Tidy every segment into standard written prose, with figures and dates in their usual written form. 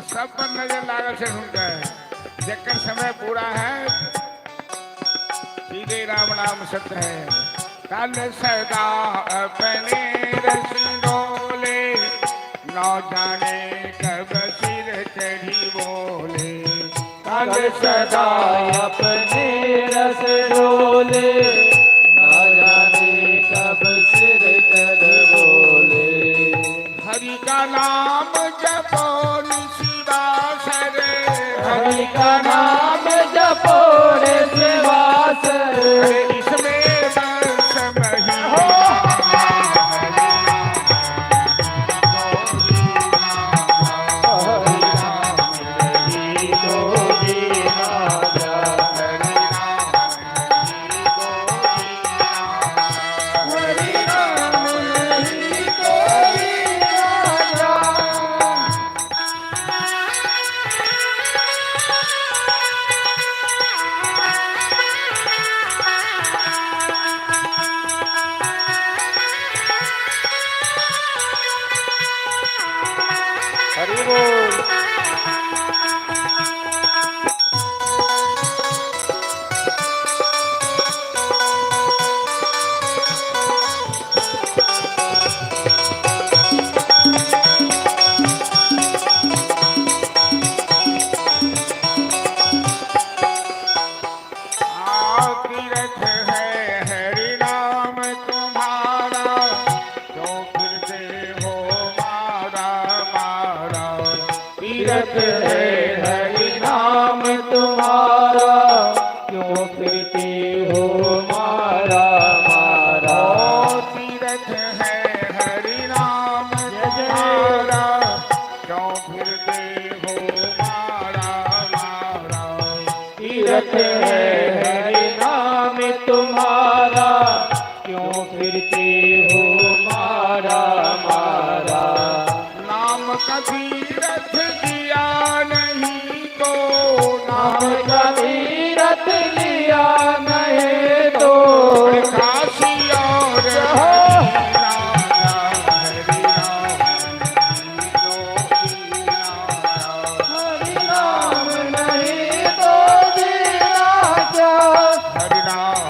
सब पर नजर लागल छै हुनकर। जकर समय पूरा है, सीधे राम नाम सत्य है। कल सदा अपने रस डोले, न जाने कब सिर चढ़ी बोले। कल कल सदा सदा अपने रस डोले, न जाने कब सिर चढ़ बोले। हरि का नाम जपो निशिवासर, हरि का नाम जपो रे शिवासर। अरे इसमें बस मही हो। हरि हरि राम नाम रही तो जीना जा। हरि राम हरि नाम रही तो जीना जा। हरि बोल। तीर्थ है हरि नाम तुम्हारा, क्यों फिरते हो मारा मारा। तीरथ है हरि नाम तुम्हारा, क्यों फिरते हो मारा मारा। ओ तीर्थ है हरि नाम जय जय। तुम्हारा, क्यों फिरते हो मारा मारा। तीरथ है हरि नाम तुम्हारा, क्यों फिरते हो मारा मारा। नाम का तीर्थ किया नहीं तो, नाम नाम का तीरथ लिया नहीं तो। काशी और जय। हरि राम हरि नाम नहीं तो जीना क्या। हरि राम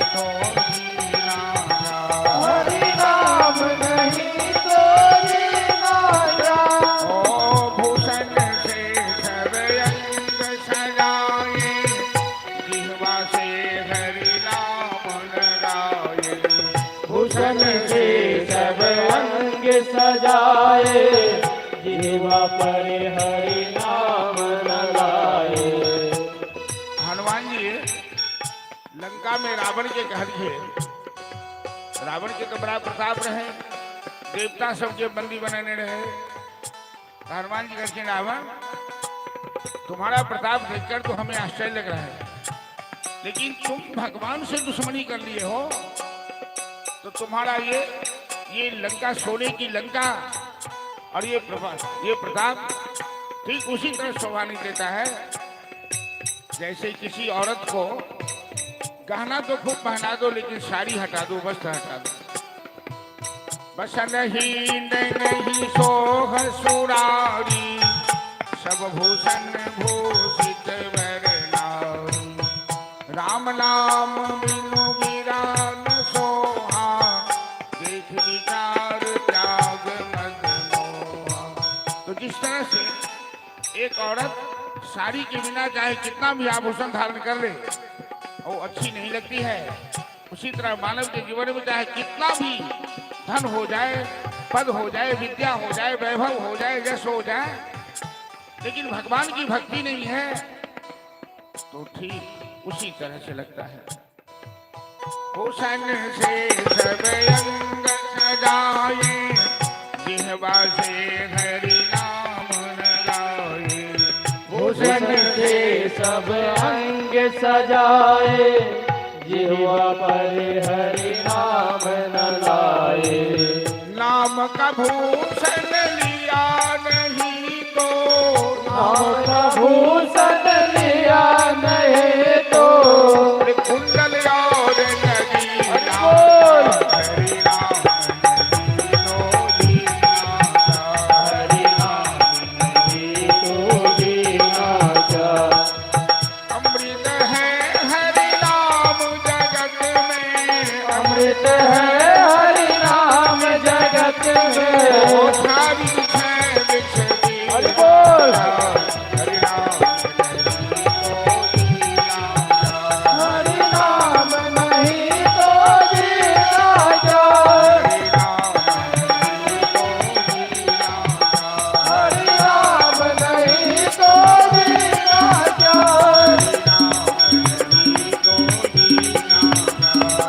तो जीना हरि नाम नहीं तो जीना क्या। ओ भूषण से सब अंग सजाए, जिह्वा से हरि नाम न गाए। भूषण से सब अंग सजाए, जीवा पर हरि नाम न लाए। हनुमान जी लंका में रावण के घर थे। रावण के तो बड़ा प्रताप रहे, देवता सबके बंदी बनाने रहे। हनुमान जी कहते, रावण तुम्हारा प्रताप देखकर तो हमें आश्चर्य लग रहा है, लेकिन तुम भगवान से दुश्मनी कर लिए हो तो तुम्हारा ये लंका, सोने की लंका और ये प्रताप ठीक उसी तरह शोभा नहीं देता है जैसे किसी औरत को गहना तो खूब पहना दो, लेकिन साड़ी हटा दो, वस्त्र हटा दो। बस नहीं नहीं सोह सुरारी, सब भूषण भूषित वर नारी। राम नाम बिनु गिरा न सोहा, देख विचार त्याग मद मोहा। तो जिस तरह से एक औरत साड़ी के बिना चाहे कितना भी आभूषण धारण कर ले, वो अच्छी नहीं लगती है, उसी तरह मानव के जीवन में चाहे कितना भी धन हो जाए, पद हो जाए, विद्या हो जाए, वैभव हो जाए, यश हो जाए, लेकिन भगवान की भक्ति नहीं है तो ठीक उसी तरह से लगता है। भूषण से सब अंग सजाए, जिह्वा से हरि नाम न गाए। भूषण से सब अंग सजाए, जिह्वा पर हरि नाम न लाए। नाम का भूषण लिया नहीं तो, नाम का भूषण लिया नहीं तो। अरे कुंडल और नगीना, बोल। हरि राम नहीं तो जीना। हरि नाम नहीं अमृत है हरि नाम जगत में। ओछा बिछे बिछे हरि बोल। हरि नाम हरि नाम नहीं तो जीना क्या। हरि नाम नहीं तो जीना क्या।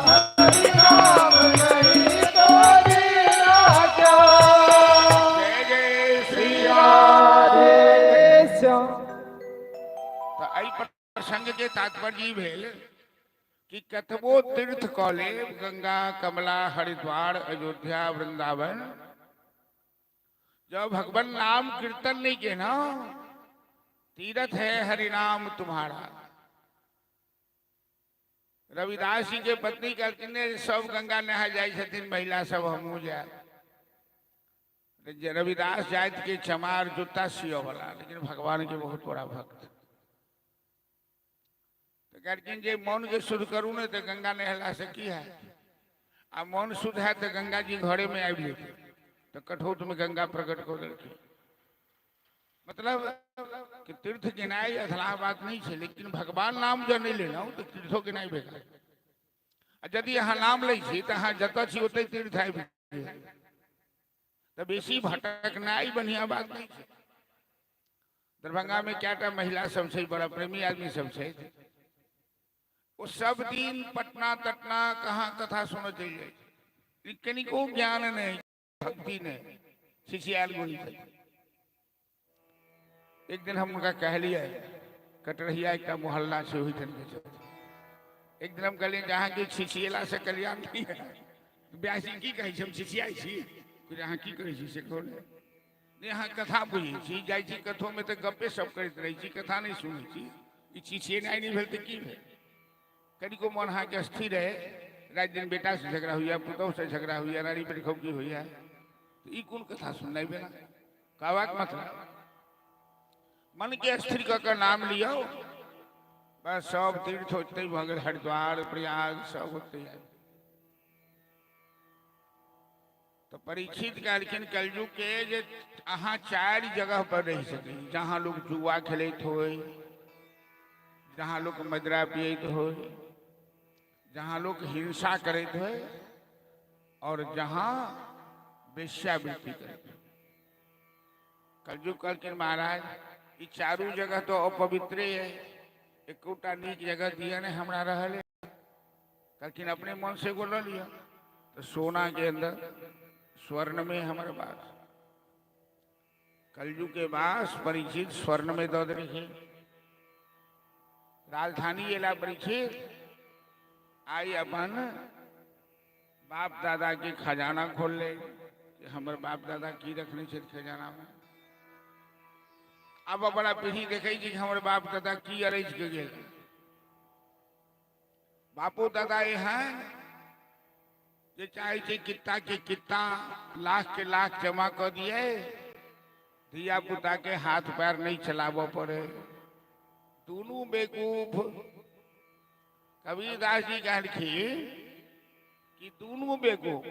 हरि नाम नहीं तो जीना क्या। जय जय श्री राधे श्याम। तऽ एहि प्रसंग के तात्पर्य ई भेल कि कतबो तीर्थ कऽ लेब, गंगा, कमला, हरिद्वार, अयोध्या, वृंदावन, जब भगवान नाम कीर्तन नहीं के ना, तीर्थ है हरि नाम तुम्हारा। रविदास जी के पत्नी कहलखिन जे सब गंगा नहा जाइ छथिन महिला सब, हमहूँ जायब। रविदास जाति के चमार, जूता सियो वाला, लेकिन भगवान के बहुत बड़ा भक्त। तऽ कहलखिन जे मन के शुद्ध करू ने तऽ गंगा नहेला से की है, आ मन शुद्ध है तऽ गंगा जी घरे में आबि जेतै। तऽ कठौत में गंगा प्रकट कऽ देलखिन। मतलब कि तीर्थ गेनाइ अधलाह बात नहीं छै, लेकिन भगवान नाम जँ नहि लेलहुँ तऽ तीर्थो गेनाइ बेकार। आ यदि अहाँ नाम लै छी तऽ अहाँ जतऽ छी ओतहि तीर्थ आबि गेल। तऽ बेसी भटकनाइ बढ़िआँ बात नहि छै। दरभंगा में कएटा महिला सब छै, बड़ा प्रेमी आदमी सब छै, ओ सब दिन पटना तटना कहाँ कथा सुनऽ चलि जाइ छै। कनिको ज्ञान नहि, भक्ति नहि, छिछियाल गोली छै। एक दिन हम हुनका कहलियै, कटरहिया एकटा मोहल्ला छै ओहिठाम के छथिन। एक दिन हम कहलियै जे अहाँके छिछिएला से कल्याण नहि है। व्यास जी की कहै छी, हम छिछियाइ छी? कहलियै, अहाँ की करै छी से कहू ने। नहि, अहाँ कथा बुझै छी, जाइ छी कथोमे तऽ गप्पे सब करैत रहै छी, कथा नहि सुनै छी। ई छिछिएनाइ नहि भेल तऽ की भेल? कनिको मन अहाँके स्थिर रहै। राति दिन बेटासँ झगड़ा होइए, पुतहुसँ झगड़ा होइए, नारी पेटखौकी होइए, तऽ ई कोन कथा सुननाइ भेल? कहबाक मतलब मन के स्थिर कऽ कऽ नाम लियौ, बस सब तीर्थ ओतहि भऽ गेल, हरिद्वार, प्रयाग सब ओतहि आबि। तऽ परीक्षित कहलखिन कलयुग के जे अहाँ चारि जगह पर रहि सकै छी, जहाँ लोक जुआ खेलैत होय, जहाँ लोक मदिरा पियैत होय, जहाँ लोक हिंसा करैत होय और जहाँ वेश्यावृत्ति करैत होय। कलयुग कहलखिन महाराज ई चारू जगह तो अपवित्रे है, एकोटा नीक जगह दिया नहीं हमरा रहल है। कहलखिन अपने मन से एगो लऽ लिअ। तऽ सोना के अंदर स्वर्ण में हमर वास। कलयुग के वास परीक्षित स्वर्ण में दऽ देलखिन। राजधानी एला परीक्षित, आइ अपन बाप दादा के खजाना खोल ले कि हमर बाप दादा की रखने छथि खजाना में। आब बड़ा पीढ़ी देखै छी कि हमर बाप दादा की अरैज के गेल। बापो दादा एहन जे चाहे छै कित्ता के कित्ता, लाख के लाख जमा कऽ दिए, धिया पुता के हाथ पैर नहीं चलाबऽ पड़े। दुनू बेकूफ। कबीरदास जी कहलखिन कि दुनू बेकूफ,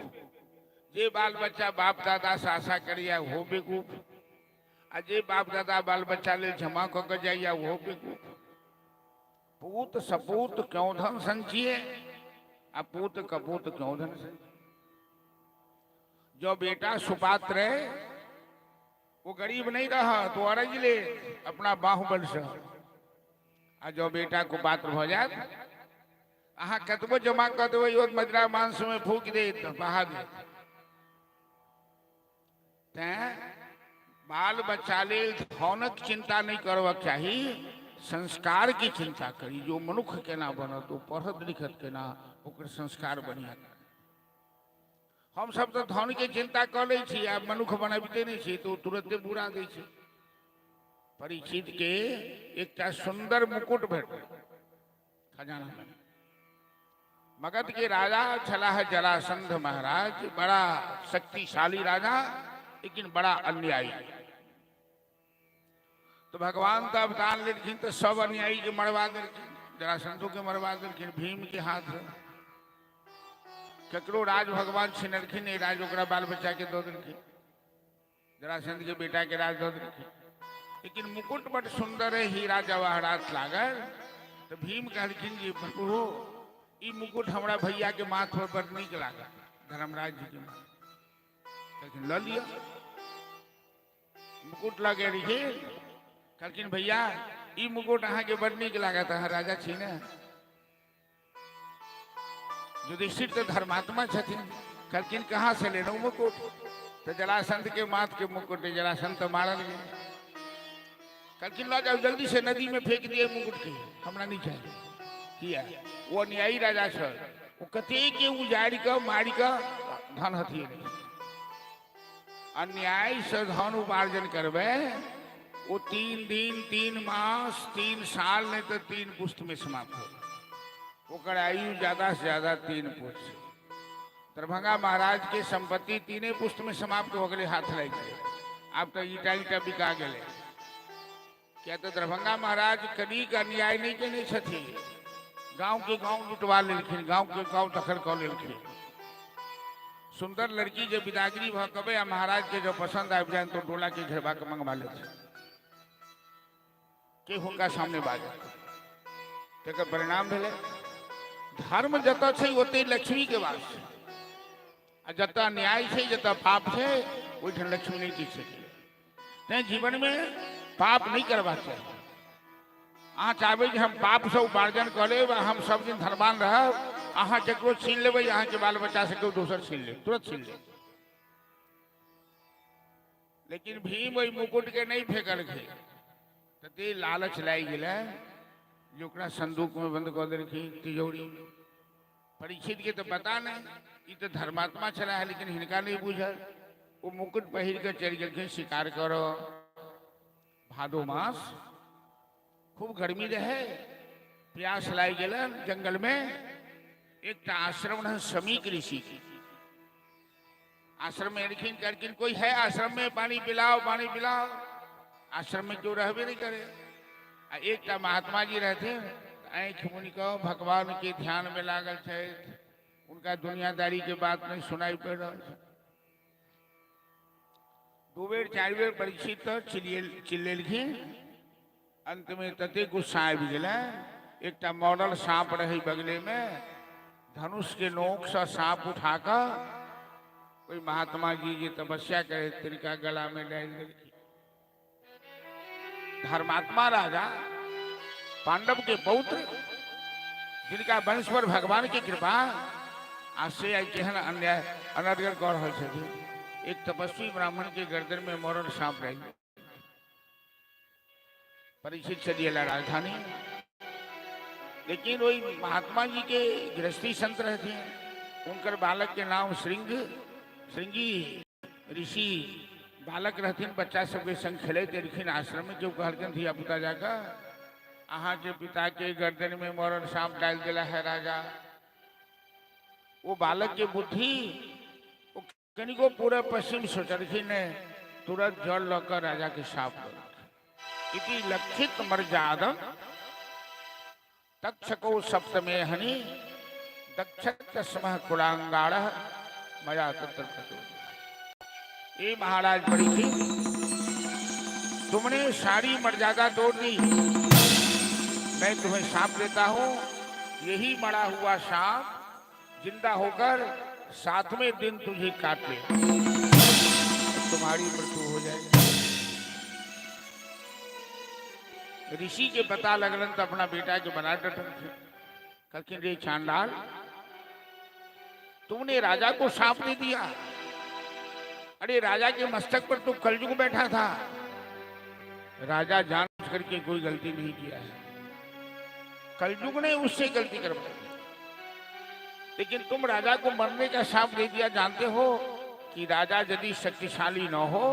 जे बाल बच्चा बाप दादा से आशा करैया ओहो बेकूफ, आ जे बाप दादा बाल बच्चा लेल जमा कऽ के जाइया ओहो बेकूफ। पूत सपूत क्यों धन संचिए, आ पूत कपूत क्यों धन संचिए। जो बेटा सुपात्र है वो गरीब नहीं रहा तो अरज ले अपना बाहुबल से, आ जो बेटा कुपात्र भऽ जायत, अहाँ कतबो जमा कऽ देबै, ओ मदिरा मांस में फूकि देत, बहा देत। तैं बाल बच्चा लेल धनक चिंता नहीं करबाक चाही, संस्कार की चिंता करी। जो मनुष्य केना बनत, ओ पढ़त लिखत केना, ओकर संस्कार बढ़िया। हम सब तऽ धन के चिंता कऽ लै छी आ मनुष्य बनबिते नहि छी तऽ ओ तुरंते बुरा दै छै। परीक्षित के एकटा सुंदर मुकुट भेटल खजाना में। मगध के राजा छलाह जरासंध महाराज, बड़ा शक्तिशाली राजा, लेकिन बड़ा अन्यायी। तो भगवान तो अवतार लेलखिन तऽ सब अन्यायी के मरवा देलखिन, जरासंधो के मरवा देलखिन भीम के हाथ से। ककरो राज भगवान छिनलखिन नहि, राज ओकरा बाल बच्चा के दऽ देलखिन, जरासंध के बेटा के राज दऽ देलखिन। लेकिन मुकुट बड सुंदर है, हीरा जवाहरात लागल। तऽ भीम कहलखिन जे प्रभु ई मुकुट हमरा भैया के माथ पर बड़ नीक लागल, धर्मराज जी के माथ। कहलखिन लऽ लिअ। मुकुट लऽ गेलखिन, कहलखिन भैया ई मुकुट अहाँके बड़ नीक लागत, अहाँ राजा छी ने। युधिष्ठिर तऽ धर्मात्मा छथिन, कहलखिन कहाँ से लेलहुँ मुकुट? तऽ जरासंध के माथ के मुकुट, जरासंध तऽ मारल गेल। कहलखिन लऽ जाउ जल्दी से नदी में फेंक दिए मुकुट के, हमरा नहीं चाहिए। किया? वो अन्यायी राजा छल, ओ कतेक के उजाड़ि कऽ मारि कऽ धन हथियेने। अन्याय से धन उपार्जन करबै ओ 3 दिन 3 मास 3 साल नहीं तो 3 पुस्त में समाप्त हो। ओकर आयु ज्यादा से ज्यादा 3 पुस्त। दरभंगा महाराज के संपत्ति 3 पुस्त में समाप्त हो गए, हाथ लग गए। आब तो ईटा ईटा बिका गए। किया तो दरभंगा महाराज कनिक अन्याय नहीं केने छथिन, गांव के गांव लुटवा लेलखिन, गांव के गांव दखल कऽ लेलखिन। सुंदर लड़की जे बिदागरी भऽ कबै आ महाराज के जो पसंद आबि जाए तो डोला के घेरबा के मंगवा ले के हुनका सामने बाजत। तकर परिणाम भेलै धर्म जतऽ छै ओतै लक्ष्मी के वास छै, आ जतऽ अन्याय छै जतऽ पाप छै ओहिठाम लक्ष्मी नहि टिक सकैए। तैं जीवन में पाप नहीं करबाक चाही। अहाँ चाहबै जे हम पापसँ उपार्जन कऽ लेब आ हम सब दिन धनवान रहब, अहाँ ककरो छीन लेबै, अहाँके बाल बच्चा से केओ दोसर छीन लेत, तुरंत छीन लेत। लेकिन भीम ओहि मुकुट के नहीं फेंकलखिन, तते लालच लागि गेलै जे ओकरा संदूक में बंद कऽ देलखिन, तिजोरी में। परीक्षित के तो पता नहीं, ई तो धर्मात्मा छला है, लेकिन हिनका नहीं बुझल। वो मुकुट पहिर के चलि गेलखिन शिकार करऽ। भादो मास, खूब गर्मी रहे, प्यास लागि गेलन। जंगल में एकटा आश्रम रहे शमीक ऋषि के। आश्रम में एलखिन, कहलखिन कोई है आश्रम में, पानी पिलाओ पानी पिलाओ। आश्रम में क्यों रहबे नहीं करे। आ एकटा महात्मा जी रहथिन, आँखि मुनि कऽ भगवान के ध्यान में लागल छथि, उनका दुनियादारी के बात नहीं सुनाई पड़ रहल छै। 2 बेर 4 बेर परीक्षित तऽ चिल्लेलखिन। अंत में तते गुस्सा आबि गेलै, एकटा मॉडल साँप रहे बगले में, धनुष के नोक से साँप उठा कऽ ओहि महात्मा जी जे तपस्या करे तिनका गला में डालि देलखिन। धर्मात्मा राजा पांडव के पौत्र, जिनका वंश पर भगवान के कृपा, आ से आइ केहन अन्याय अनर्गल कऽ रहल छथिन। एक तपस्वी ब्राह्मण के गर्दन में मरल साँप रहि। परीक्षित चली अला राजधानी, लेकिन वही महात्मा जी के गृहस्थी संत रहथिन। उनकर बालक के नाम श्रृंग, श्रृंगी ऋषि बालक रहथिन, बच्चा सबके संग खेलैत एलखिन आश्रम में। केओ कहलखिन धिया पुता जाकऽ अहाँ के पिता के गर्दन में मरल साँप डालि देला है राजा। वो बालक के बुद्धि वो कनिको पूरा पश्चिम सोचलखिन ने, तुरंत जल लऽ कऽ राजा के साफ कऽ इति लक्षित मर्यादम तक्षको सप्तमे हनि दक्षत स्मः कुलांगाड़ मया तत्र प्रचोदित। ये महाराज परीक्षित, तुमने सारी मर्यादा तोड़ दी, मैं तुम्हें सांप देता हूं। यही मरा हुआ सांप जिंदा होकर 7वें दिन तुझे काट ले, तुम्हारी मृत्यु हो जाएगी। ऋषि के पता लगलन तो अपना बेटा के बना डटलखिन, कहलखिन रे चांडाल, तुमने राजा को सांप दे दिया। अरे राजा के मस्तक पर तो कलयुग बैठा था, राजा जान करके कोई गलती नहीं किया है, कलयुग ने उससे गलती करवाई, लेकिन तुम राजा को मरने का सांप दे दिया। जानते हो कि राजा यदि शक्तिशाली न हो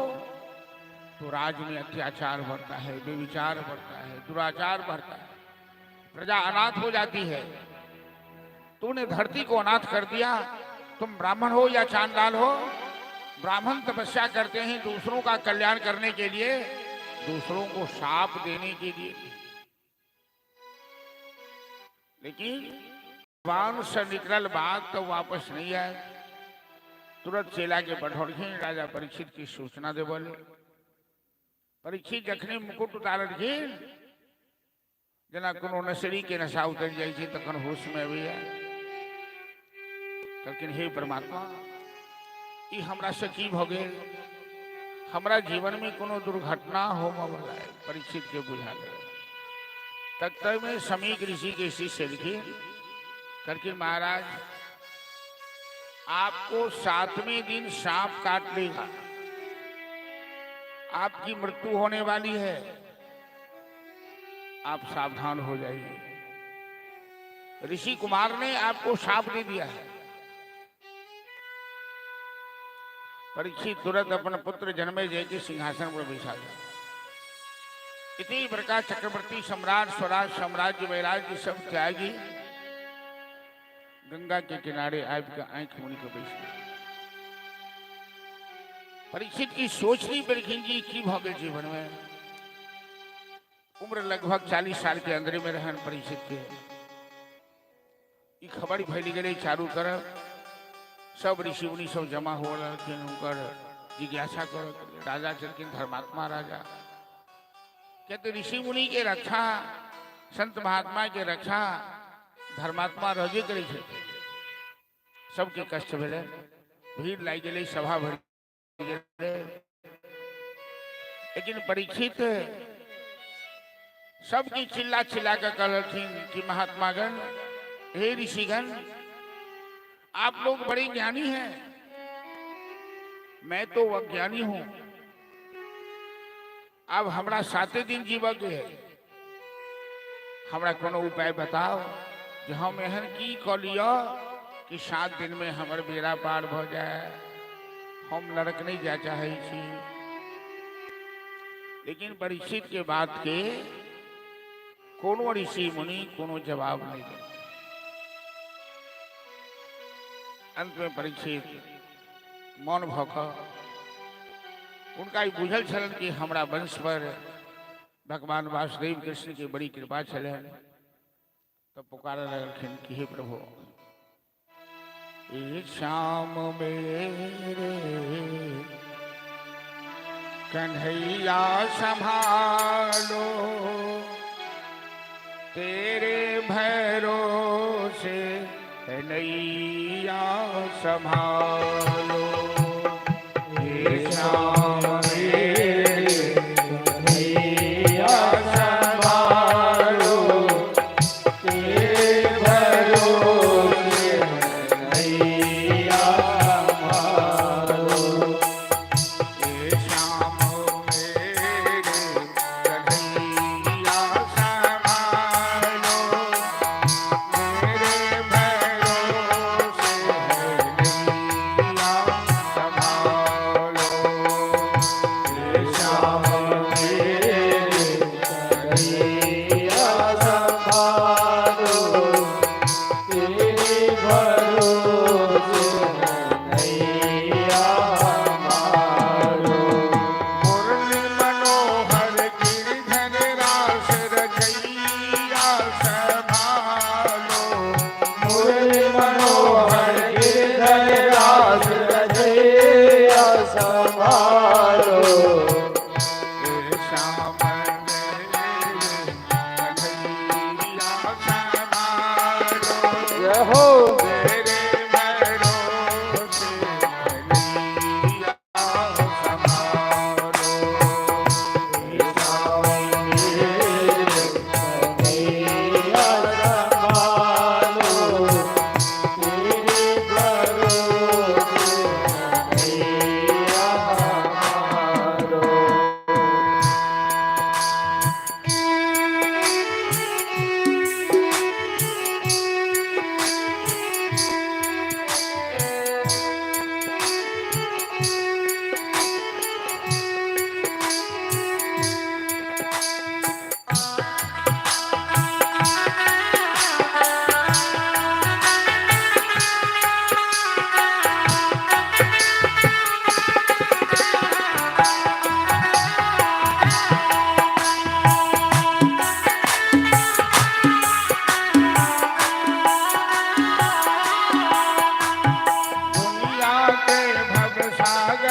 तो राज में अत्याचार बढ़ता है, बेविचार बढ़ता है, दुराचार बढ़ता है, प्रजा अनाथ हो जाती है। तूने धरती को अनाथ कर दिया। तुम ब्राह्मण हो या चांडाल हो, ब्राह्मण तपस्या करते हैं दूसरों का कल्याण करने के लिए, दूसरों को शाप देने के लिए। लेकिन जबान से निकलल बात तो वापस नहीं आए। तुरंत चेला के पठौलखिन राजा परीक्षित की सूचना देवल। परीक्षित जखने मुकुट उतारलखिन, जेना कोनो नशरी के नशा उतरि जाइ छै तखन होश में अबैया। कहलखिन हे परमात्मा, ई हमरा से की भऽ गेल? हमरा जीवन में कोनो दुर्घटना होमय वाला है, परीक्षित के बुझा गेल। तक में समीक ऋषि के शिष्य लिखिन, कहलखिन महाराज, आपको सातवें दिन सांप काट लेगा, आपकी मृत्यु होने वाली है, आप सावधान हो जाइए। ऋषि कुमार ने आपको शाप दे दिया है। परीक्षित तुरंत अपन पुत्र जन्मे जय के सिंहासन पर बैठा गया। इतनी प्रकार चक्रवर्ती सम्राट, स्वराज, साम्राज्य, वैराग्य सब त्यागी गंगा के किनारे आबि के आंखि मुनि के बैस गेल। परीक्षित की सोच नहीं पड़खिन जी की भऽ गेल जीवन में। उम्र लगभग 40 साल के अंदर में रहन परीक्षित के। ई खबर फैल गेलै चारू तरफ। सब ऋषि मुनि सब जमा हो रहलखिन हुनकर जिज्ञासा करऽ के लिए। राजा छलखिन धर्मात्मा राजा, कहते ऋषि मुनि के रक्षा, संत महात्मा के रक्षा धर्मात्मा रहबे करै छथिन। सबके कष्ट भेलै, भीड़ लागि गेलै, सभा भरि गेलै। लेकिन परीक्षित सबके चिल्ला चिल्ला कर कहलखिन कि महात्मागण, हे ऋषिगण, आप लोग बड़े ज्ञानी हैं, मैं तो अज्ञानी हूं। अब हमरा साते दिन जीवक है, हमरा कोनो उपाय बताओ जे हम एहन की कऽ लिअ कि 7 दिन में हमर बेड़ा पार भऽ जाए, हम नरक नहीं जाय चाहै छी। लेकिन परीक्षित के बात के कोनो ऋषि मुनि कोनो जवाब नहीं दे। अंत में परीक्षित मौन भऽ कऽ, हुनका ई बुझल छलनि कि हमरा वंश पर भगवान वासुदेव कृष्ण के बड़ी कृपा छलनि, तऽ पुकारऽ लगलखिन कि हे प्रभु, ये श्याम मेरे कन्हैया संभालो, तेरे भरोसे नैया संभालो। हे श्याम मेरे कन्हैया संभालो, तेरे भरोसे नैया संभालो। हे श्याम मेरे कन्हैया संभालो, मेरे भरोसे नैया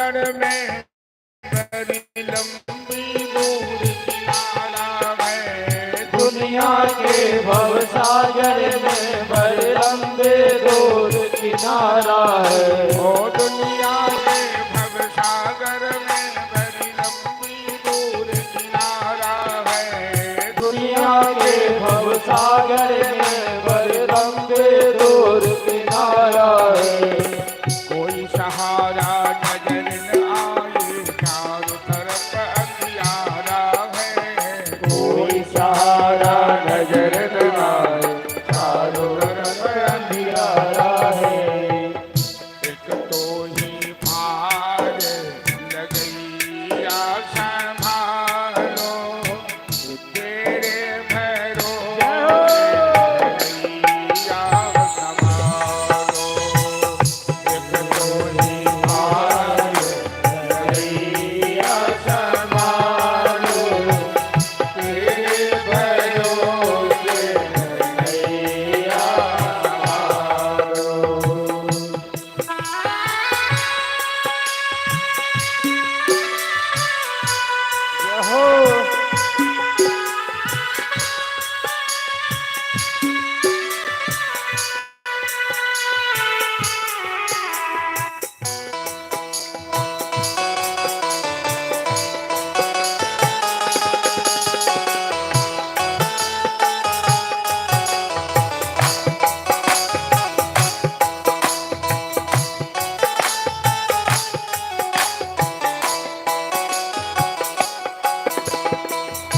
सागर में बड़ी लंबी दूर किनारा है। दुनिया के भव सागर में बड़े लंबे दूर किनारा है। ओ दुनिया के भव सागर में बड़ी लंबी दूर किनारा है। दुनिया के भव सागर में बड़े लंबे दूर किनारा है। कोई सहारा नजर न आए, चारों तरफ अंधियारा है। कोई सहारा नजर न आए, चारों तरफ अंधियारा है। एक तो ही पार लगैया संभालो, तेरे भरोसे नैया संभालो। एक तो ही पार लगैया संभालो, तेरे भरोसे नैया संभालो। जय हो।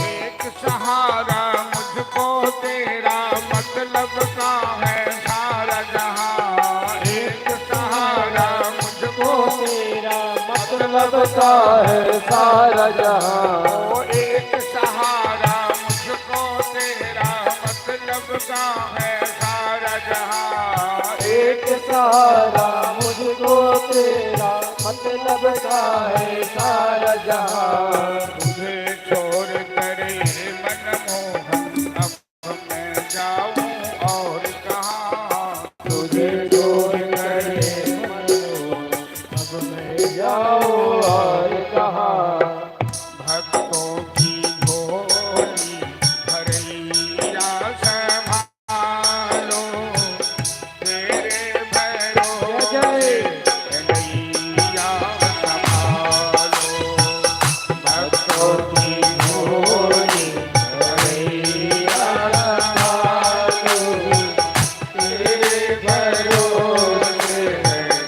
एक सहारा मुझको तेरा, मतलब का है सारा जहां। एक सहारा मुझको तेरा मतलब का है सारा जहां। ओ एक सहारा मुझको तेरा, मतलब का है सारा जहां। एक सहारा मुझको तेरा, मतलब का है सारा जहां। तुझे छोड़ कर ये मनमोहन, अब मैं जाऊं और कहाँ। तुझे छोड़ कर मनमोहन, अब मैं जाऊं और कहाँ। भक्तों की झोली भरैया संभालो, तेरे भरोसे नैया संभालो। भक्तों की झोली भरैया संभालो, तेरे भरोसे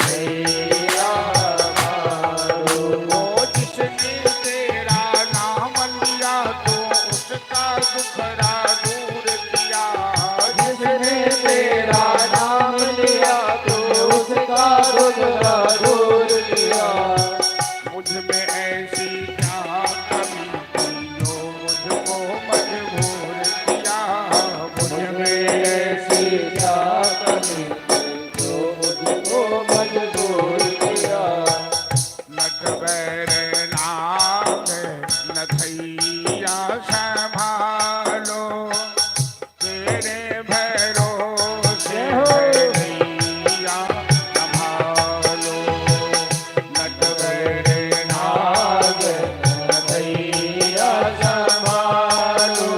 नैया संभालो। ओ जिसने तेरा नाम लिया तो उसका दुखड़ा दूर किया। जिसने तेरा नाम लिया तो उसका दुखड़ा दूर किया। मुझ में ऐसी क्या कमी थी जो मुझको मजबूर किया। मुझ मुझ में में ऐसी क्या कमी थी जो मुझको मजबूर किया। नटवर नाथ नथैया संभालो, तेरे भरोसे नैया संभालो। नटवर नाथ नथैया संभालो,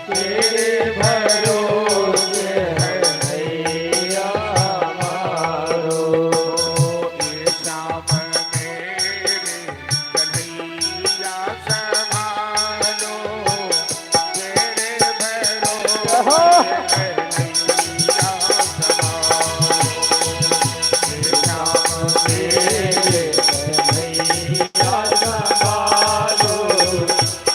तेरे भरोसे है नैया संभालो। ये श्याम मेरे कन्हैया संभालो, तेरे भरोसे नैया संभालो। ये श्याम मेरे नैया संभालो,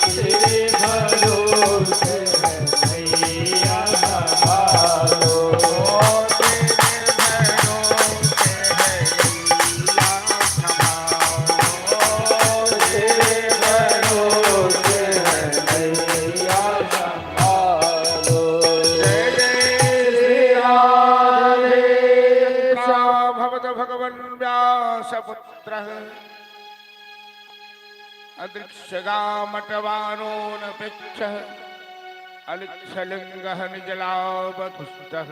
तेरे भरोसे है नैया संभालो। ओ तेरे भरोसे नैया संभालो। तेरे भरोसे है नैया संभालो। जय जय श्री राधे। भवत भगवन् व्यासपुत्रः अदृक्षगामटवानो न पृच्छः अलिक्षलिङ्गः निजलावधुस्तः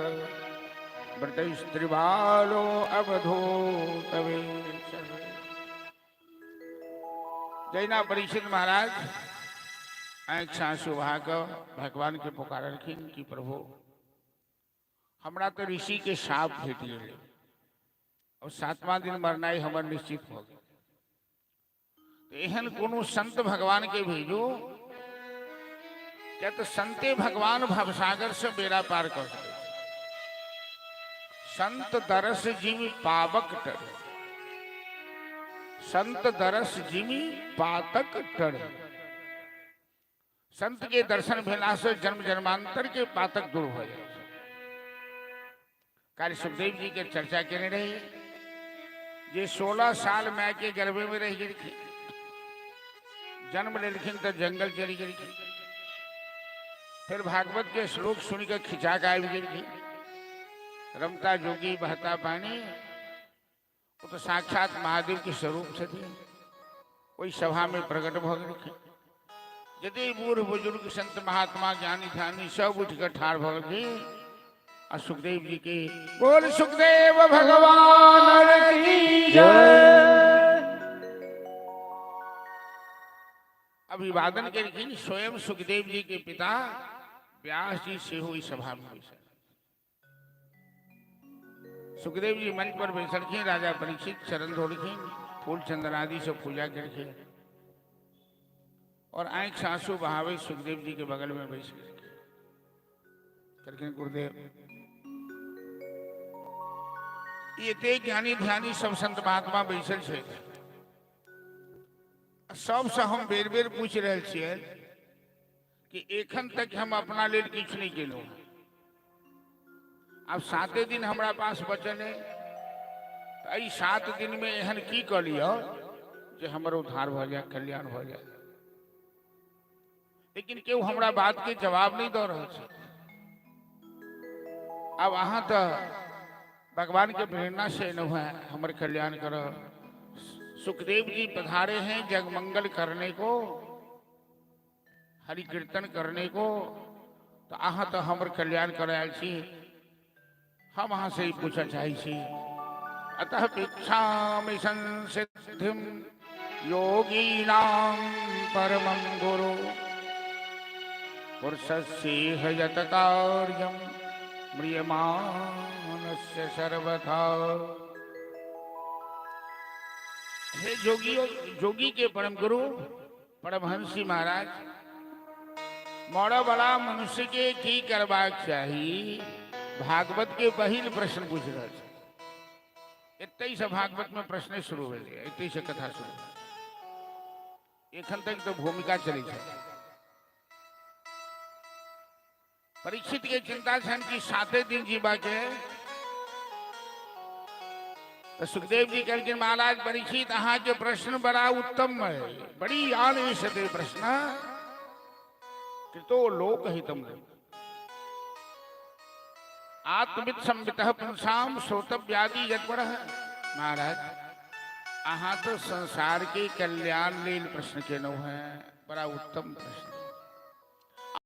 व्रतैस्त्रिबालो अवधूतवेशः। जहिना परीक्षित महाराज आँखि साँसु बहा कऽ भगवान के पुकारलखिन कि प्रभु हमरा तऽ ऋषि के साप भेट गेलै और सातवां दिन मरनाइ हमर निश्चित भऽ गेल। तऽ एहन कोनो संत भगवान के भेजू, किया तऽ संते भगवान भवसागर से बेड़ा पार कऽ सकै। संत दरस जिमि पावक टरे, संत दरस जिमि पातक टरे। संत के दर्शन भेला से जन्म जन्मांतर के पातक दूर हो जाए। काल्हि सुखदेव जी के चर्चा केने रही जे 16 साल माय के गर्भे में रहि गेलखिन, जन्म लेलखिन तऽ जंगल चलि गेलखिन, फिर भागवत के श्लोक सुनि के खिंचा के आबि गेलखिन। रमता जोगी बहता पानी, वो तो साक्षात महादेव के स्वरूप छथिन, ओहि सभा में प्रकट भऽ गेलखिन। यदि बूढ़ बुजुर्ग संत महात्मा ज्ञानी ध्यानी सब उठि कऽ ठाढ़ भऽ गेलखिन आ सुखदेव जी के बोल सुखदेव भगवान की जय अभिवादन केलखिन। स्वयं सुखदेव जी के पिता व्यास जी सेहो ई सभा में बैसल। सुखदेव जी मंच पर बैसलखिन, राजा परीक्षित चरण धोलखिन, फूल चंदन आदि से पूजा केलखिन और आंखि आंसू बहावे सुखदेव जी के बगल में बैस गेलखिन। कहलखिन गुरुदेव एते ज्ञानी ध्यानी सब संत महात्मा बैसल छै, सबसँ हम बेर बेर पूछि रहल छियै कि एखन तक हम अपना लेल किछु नहि केलहुँ, आब 7 दिन हमरा पास बचल है, तऽ एहि 7 दिनमे एहन की कऽ लिअ जे हमर उद्धार भऽ जाय, कल्याण भऽ जाय। लेकिन केओ हमरा बातके जवाब नहि दऽ रहल छै। आब अहाँ तऽ भगवान के प्रेरणा से एलहुँ हैं हमर कल्याण कर। सुखदेव जी पधारे हैं जगमंगल करने को, हरि कीर्तन करने को, तो अहाँ तो हमर कल्याण कर आयल छी, हम अहाँ से ही पूछऽ चाहै छी। अतः भिक्षामि संसिद्धिं योगीनां परमं गुरु पुरुषस्येह यत कार्यं म्रियमाणस्य सर्वथा। हे जोगी, जोगी के परम गुरु परमहंसी महाराज, मरऽ वाला मनुष्य के की करबाक चाही? भागवत के पहिल प्रश्न पूछ रहल छै। एतहि से भागवत में प्रश्न शुरू भेलै, एतहि से कथा शुरू। एखन तक तो भूमिका चलै छै। परीक्षित के चिंता छनि कि 7 दिन जीवा के। तो सुखदेव जी कहलखिन महाराज परीक्षित अहाँ के प्रश्न बड़ा उत्तम है, बड़ी आन प्रश्न कृतो लोक हितम आत्मविद संवित पुंसाम श्रोतव्यादि यत्पर। महाराज अहाँ तो संसार के कल्याण लेल प्रश्न केलहुँ हैं, बड़ा उत्तम प्रश्न।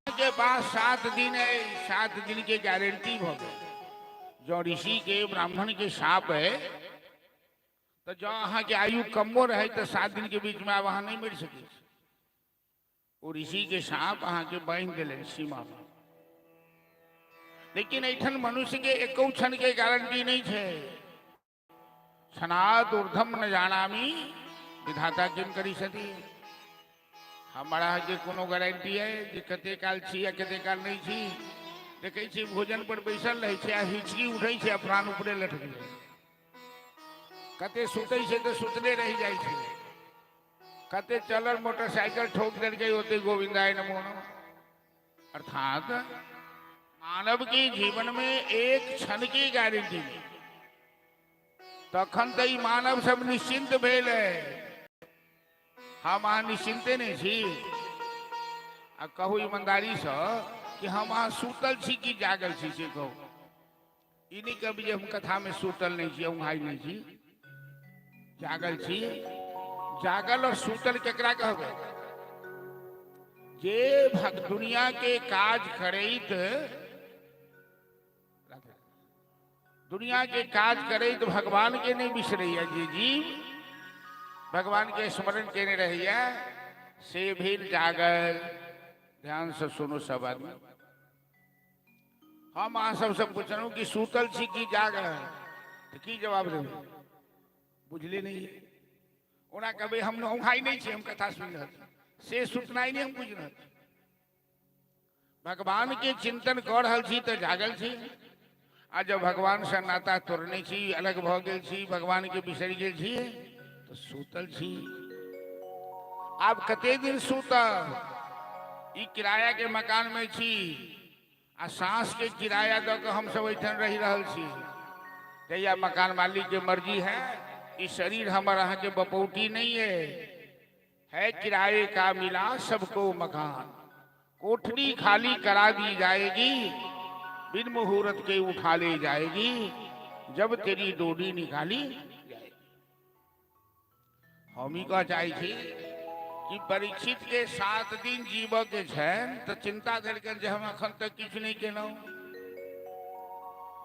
के पास 7 दिन है, 7 दिन के गारंटी भ गेल। जो ऋषि के ब्राह्मण के साप है तो जो अहाँ के आयु कमो रहे तो 7 दिन के बीच में आब अहाँ नहीं मरि सकै छी। ओ ऋषि के साप अहाँ के बांधि देलनि सीमा में। लेकिन एठन मनुष्य के एको क्षण के गारंटी नहीं है। क्षणाद ऊर्ध्वम न जानामि विधाता किम करी सती। हमारा के कोनो गारंटी है जे कते काल छी या कते काल नहीं छी। देखै छी भोजन पर बैसल रहै छै आ हिचकी उठै छै आ प्राण ऊपरे लटक जाइ। कते सुतै छै तऽ सुतले रहि जाइ छै। कते चलल मोटरसाइकिल ठोक देलकै ओते गोविंदाय नमो नमः। अर्थात मानव के जीवन में एक क्षण की गारंटी नहीं। तखन तऽ ई मानव सब निश्चिंत भेल है, हम अहाँ निश्चिंते नहीं छी। आ कहू ईमानदारी से कि हम अहाँ सुतल छी कि जागल छी से कहू। ई नहीं कहबी जे हम कथा में सुतल नहीं छी, औंघाई नहीं छी, जागल छी। जागल और सुतल केकरा कहबै? जे दुनिया के काज करैत, दुनिया के काज करैत भगवान के नहीं बिसरैया जे जीव भगवान के स्मरण केने रहैया से भेल जागल। ध्यान से सुनू सब आदमी। हम अहाँ सबसे पूछलहुँ कि सुतल छी कि जागल, तऽ की जवाब देबै? बुझले नहीं है। ओना कहबै हम औंघाइ नहि छी, हम कथा सुनि रहल छी, से सुतनाइ नहि हम बुझि रहल छी। भगवान के चिंतन कऽ रहल छी तऽ जागल छी, आ जब भगवान से नाता तोड़ने छी, अलग भऽ गेल छी, भगवान के बिसरि गेल छी तऽ सुतल छी। आब कते दिन सुतब? ई किराया के मकान में छी आ साँस के किराया दऽ कऽ हमसब एहिठाम रहि रहल छी। जहिया मकान मालिक के मर्जी है, ई शरीर हमर अहाँके बपौटी नहीं है, है किराए का मिला सबको मकान, कोठरी खाली करा दी जाएगी, बिन मुहूर्त के उठा ले जाएगी, जब तेरी डोरी निकाली जाएगी। हम ई कह चाहै छी कि परीक्षित के 7 दिन जीवऽ के छनि तऽ चिंता धेलकनि जे हम एखन तक किछु नहि केलहुँ।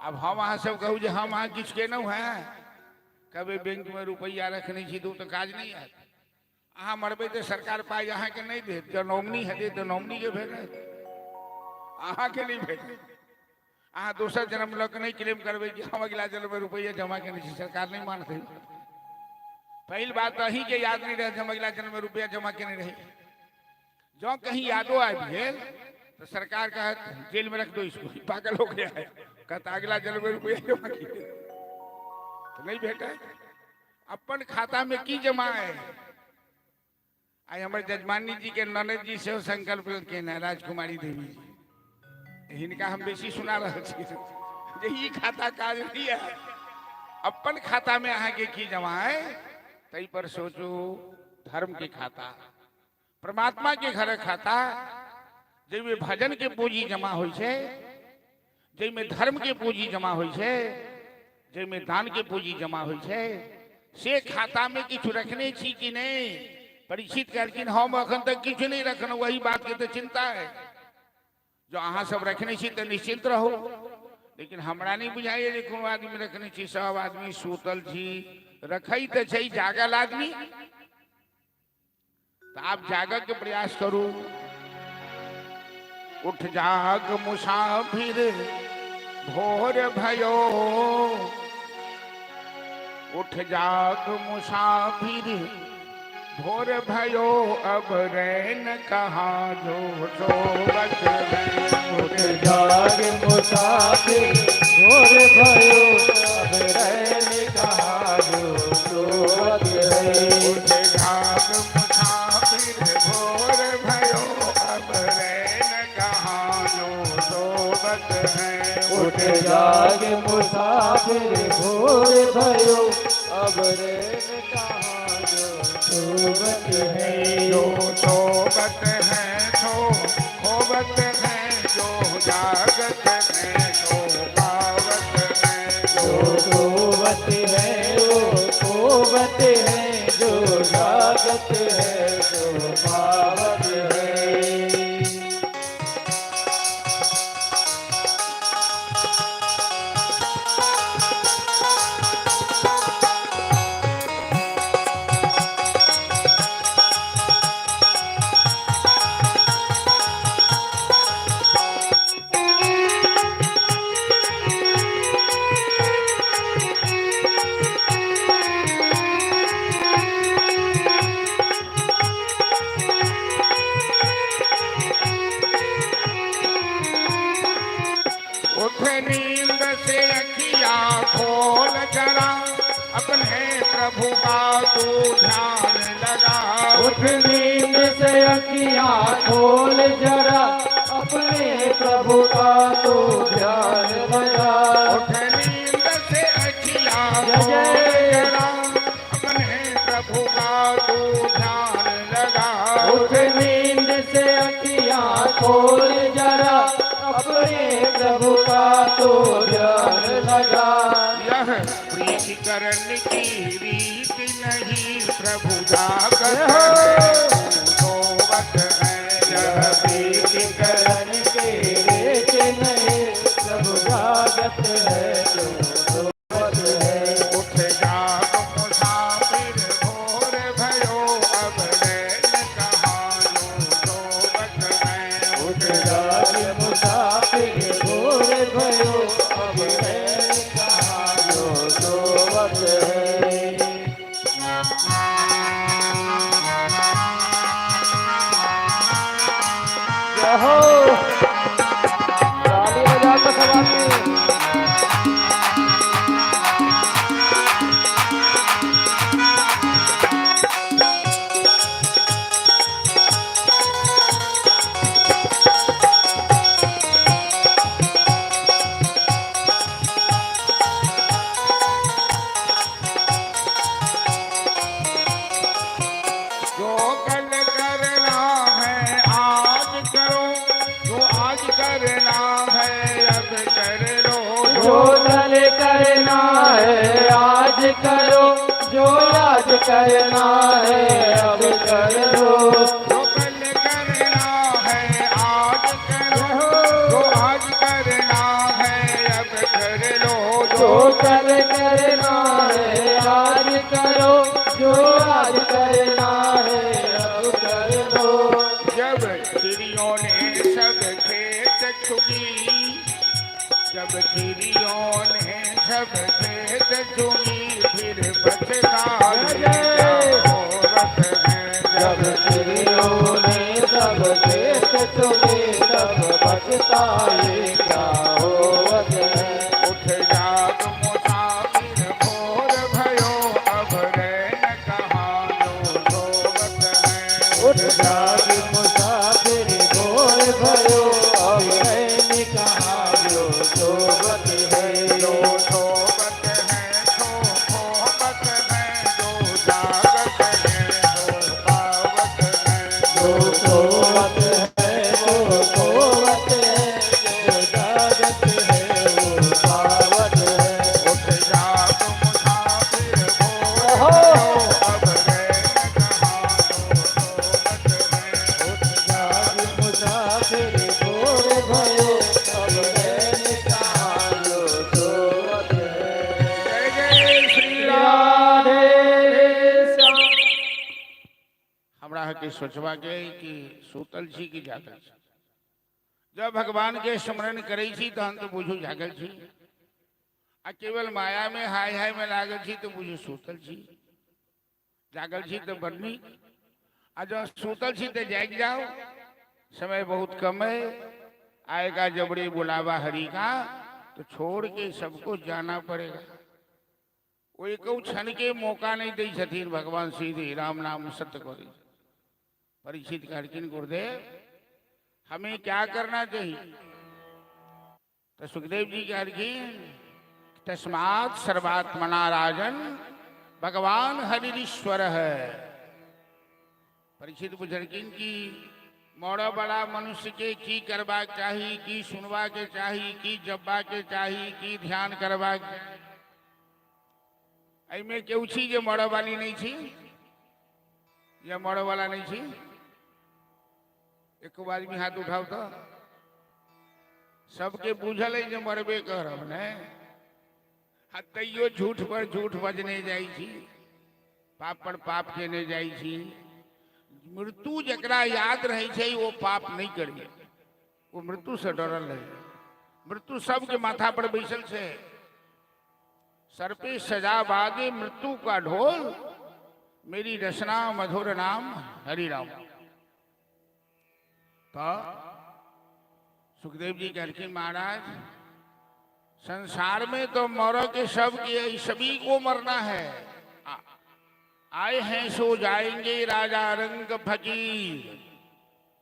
आब हम अहाँ सब कहू जे हम अहाँ किछु केलहुँ हेँ? कहबै बैंकमे रुपैआ रखने छी तऽ ओ तऽ काज नहि आयत। अहाँ मरबै तऽ सरकार पाइ अहाँके नहि देत। जँ नॉमिनी हेतै तऽ नॉमिनीके भेटत, अहाँके नहि भेटत। अहाँ दोसर जन्म लऽ कऽ नहि क्लेम करबै कि हम अगिला जन्ममे रुपैआ जमा केने छी, सरकार नहि मानतै। पहिल बात तऽ अहीँके याद नहि रहत जे हम अगिला जन्ममे रुपैआ जमा केने रही। जँ कहीं यादो आबि गेल तऽ सरकार कहत जेल में रख दो इसको, पागल हो गया है। कहता अगिला जन्ममे रुपैआ जमा किए तऽ नहि भेटत। अपन खाता में की जमा है? आइ हमर जजमानी जी के ननद जी सेहो संकल्प लेलखिन हेँ, राजकुमारी देवी जी। हिनका हम बेसी सुना रहल छी जे ई खाता काज नहि है। अपन खाता में अहाँके की जमा है ताहि पर सोचू। धर्म के खाता, परमात्मा के घर खाता, जाहिमे भजन के पूंजी जमा होइ छै, जाहिमे धर्म के पूंजी जमा होइ छै, जाहिमे दान के पूंजी जमा होइ छै, से खाता में किछु रखने छी कि नहि? परीक्षित कहलखिन हम अखन तक किछु नहि रखलहुँ, वही बात के तऽ चिंता है। जो अहाँ सब रखने छी तऽ निश्चिंत रहू, लेकिन हमरा नहि बुझाइए जे कोनो आदमी रखने छी। सब आदमी सुतल छी, रखै तऽ छै जागल आदमी। तऽ आब जागऽ के प्रयास करू। उठ जाग मुसाफिर भोर भयो, उठ जाग मुसाफिर भोर भयो, अब रैन कहाँ जो सोवत है। उठ जाग मुसाफिर भोर भयो, अब रैन कहाँ जो सोवत है। उठ जाग मुसाफिर भोर भयो, अब रैन कहाँ जो सोवत है। उठ जाग मुसाफिर भोर भयो, अब रैन कहाँ जो सोवत है। जो सोवत है सो खोवत है, जो जागत है सो पावत है। जो सोवत है वो खोवत है, जो जागत है सो पावत है। उठ नींद से अखिया खोल जरा, अपने प्रभु का तू ध्यान लगा। उठ नींद से अखियां खोल जरा, अपने प्रभु का तो ध्यान लगा। उठ नींद से अखिया जय खोल जय। जरा, अपने प्रभु का तू ध्यान लगा। उठ नींद से अखियां खोल जरा, अपने प्रभु का तो ध्यान लगा। यह प्रीति करने की रीत नहीं, प्रभु जागत है तू सोवत है। यह प्रीति करन के रेत नहीं, प्रभु जागत है तू सोवत है। उठ जाग मुसाफिर भोर। जो आज करना है अब कर लो। जो कल करना है आज करो, जो आज करना है अब कर लो। जो कल करना है आज करो, जो आज करना है अब कर लो। जब चिड़ियों ने सब खेत चुगी, जब चिड़ियों ने सब खेत चुगी, फिर पछताए क्या होवत है। जब चिड़ियों ने सब खेत चुगे, तब पछताए क्या होवत है। उठ जाग मुसाफिर भोर भयो, अब रैन कहाँ जो सोवत है। उठ जाग मुसाफिर भोर भयो, अब रैन कहाँ जो सोवत है। जो सोवत है सो खोवत है, जो जागत है सो पावत है। जो सोवत है वो खोवत है, जो जागत है वो पावत है। उठ जाग मुसाफिर भोर भयो, अब रैन कहाँ जो सोवत है। उठ जाग मुसाफिर भोर भयो, अब रैन कहाँ जो सोवत है। जय जय श्री राम। राधे श्याम। हमरा के सोचबा के कि सुतल छी कि जागल छी। जब भगवान के स्मरण करै छी तहन तो बुझू जागल छी, आ केवल माया में हाय हाय में लागल छी तो बुझू सुतल छी। जागल छी तो बड़ नीक, आ जब सुतल छी तो जागि जाओ, समय बहुत कम है। आएगा जबड़ी बुलावा हरि का तो छोड़ के सबको जाना पड़ेगा। ओ एको क्षण के मौका नहीं दै छथिन भगवान, सीधे राम नाम सत्य करी। परीक्षित कहलखिन गुरुदेव हमें क्या करना चाहिए? तो सुखदेव जी कहलखिन तस्मात् सर्वात्मना राजन भगवान हरिश्वर है। परीक्षित पुछलखिन कि मरऽ वाला मनुष्य के की करबाक चाही, की सुनबा के चाही, की जपबा के चाही, की ध्यान करबाक चाही? एहिमे केओ छी जे मरऽ वाली नहीं छी या मरऽ वाला नहीं छी? एको आदमी हाथ उठाओ तो। सबके बुझल है जे मरबे करब ने, आ तैयो झूठ पर झूठ बजने जाइ छी, पाप पर पाप केने जाइ छी। मृत्यु जकरा याद रहै छै ओ पाप नहीं करिए, ओ मृत्यु से डरल रहे। मृत्यु सबके माथा पर बैसल छै। सर पे सजा बाजे मृत्यु का ढोल, मेरी रसना मधुर नाम हरि राम। तो सुखदेव जी कहलखिन महाराज संसार में तो मरो के सब के सभी को मरना है। आए हैं सो जाएंगे राजा रंक फकीर,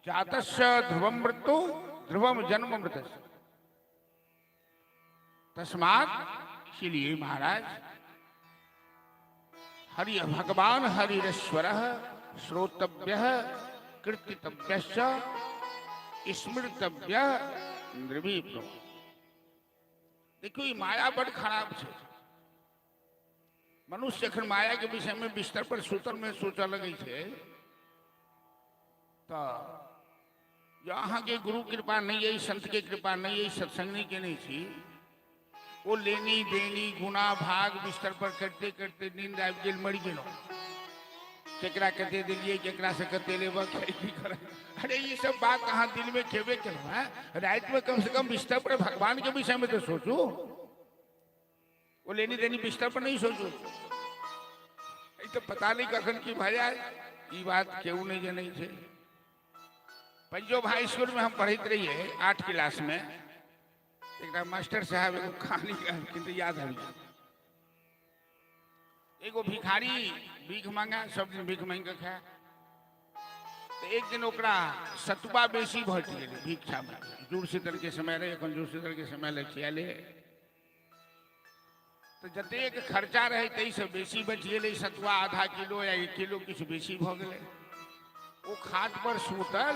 जातस्य ध्रुवम मृत्यु ध्रुवम जन्म मृतस्य। तस्मात इसीलिए महाराज हरि भगवान हरिश्वर श्रोतव्य कीर्तितव्यश्च स्मृतव्य निर्विप्रो। देखियो ई माया बड़ खराब छै। मनुष्य जखन माया के विषय में बिस्तर पर सुतल में सोचऽ लगै छै तऽ जँ अहाँके गुरु कृपा नहीं अइ, संत के कृपा नहीं अइ, सत्संग नहीं केने छी, ओ लेनी देनी गुना भाग बिस्तर पर करते करते नींद आबि गेल, मरि गेलहुँ। केकरा कते देलियै, केकरा से कते लेबक, की करब, अरे ये सब बात अहाँ दिल में खेबे केलहुँ हैं। राति में कम से कम बिस्तर पर भगवान के विषय में तो सोचू, वो लेनी देनी बिस्तर पर नहीं सोचू। ई तो पता नहीं कखन की भऽ जाए, ई बात केहू नहीं जनै छै। पंजोब हाई स्कूल में हम पढ़ैत रहियै 8 क्लास में, एकटा मास्टर साहब एगो कहानी कहलखिन तऽ याद आबि गेल। एगो भिखारी भीख मांगा, सब दिन भीख मांगि कऽ खाय, तऽ एक दिन ओकरा सतुआ बेसी भेट गेलै भिक्षामे। जुड़ शीतल के समय रहै, एखन जुड़ शीतल के समय लग आले, तऽ जतेक खर्चा रहै ताहिसँ बेसी बचि गेलै सतुआ, आधा किलो या 1 किलो किछु बेसी भऽ गेलै। ओ खाट पर सुतल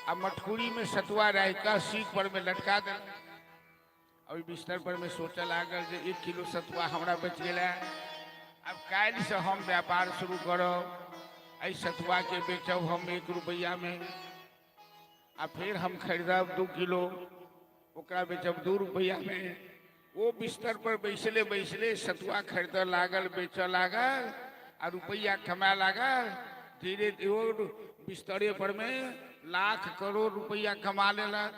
आ मटकुरीमे सतुआ राखि कऽ सीख पर मे लटका देलक। ओहि बिस्तर पर मे सोचऽ लागल जे 1 किलो सतुआ हमरा बचि गेलै, आब काल्हिसँ हम व्यापार शुरू करब, एहि सतुआके बेचब हम 1 रुपैआमे, आ फेर हम खरीदब 2 किलो, ओकरा बेचब 2 रुपैआमे। ओ बिस्तर पर बैसले बैसले सतुआ खरीदऽ लागल, बेचऽ लागल आ रुपैआ कमाए लागल। धीरे धीरे ओ बिस्तरे पर में लाख करोड़ रुपैआ कमा लेलक।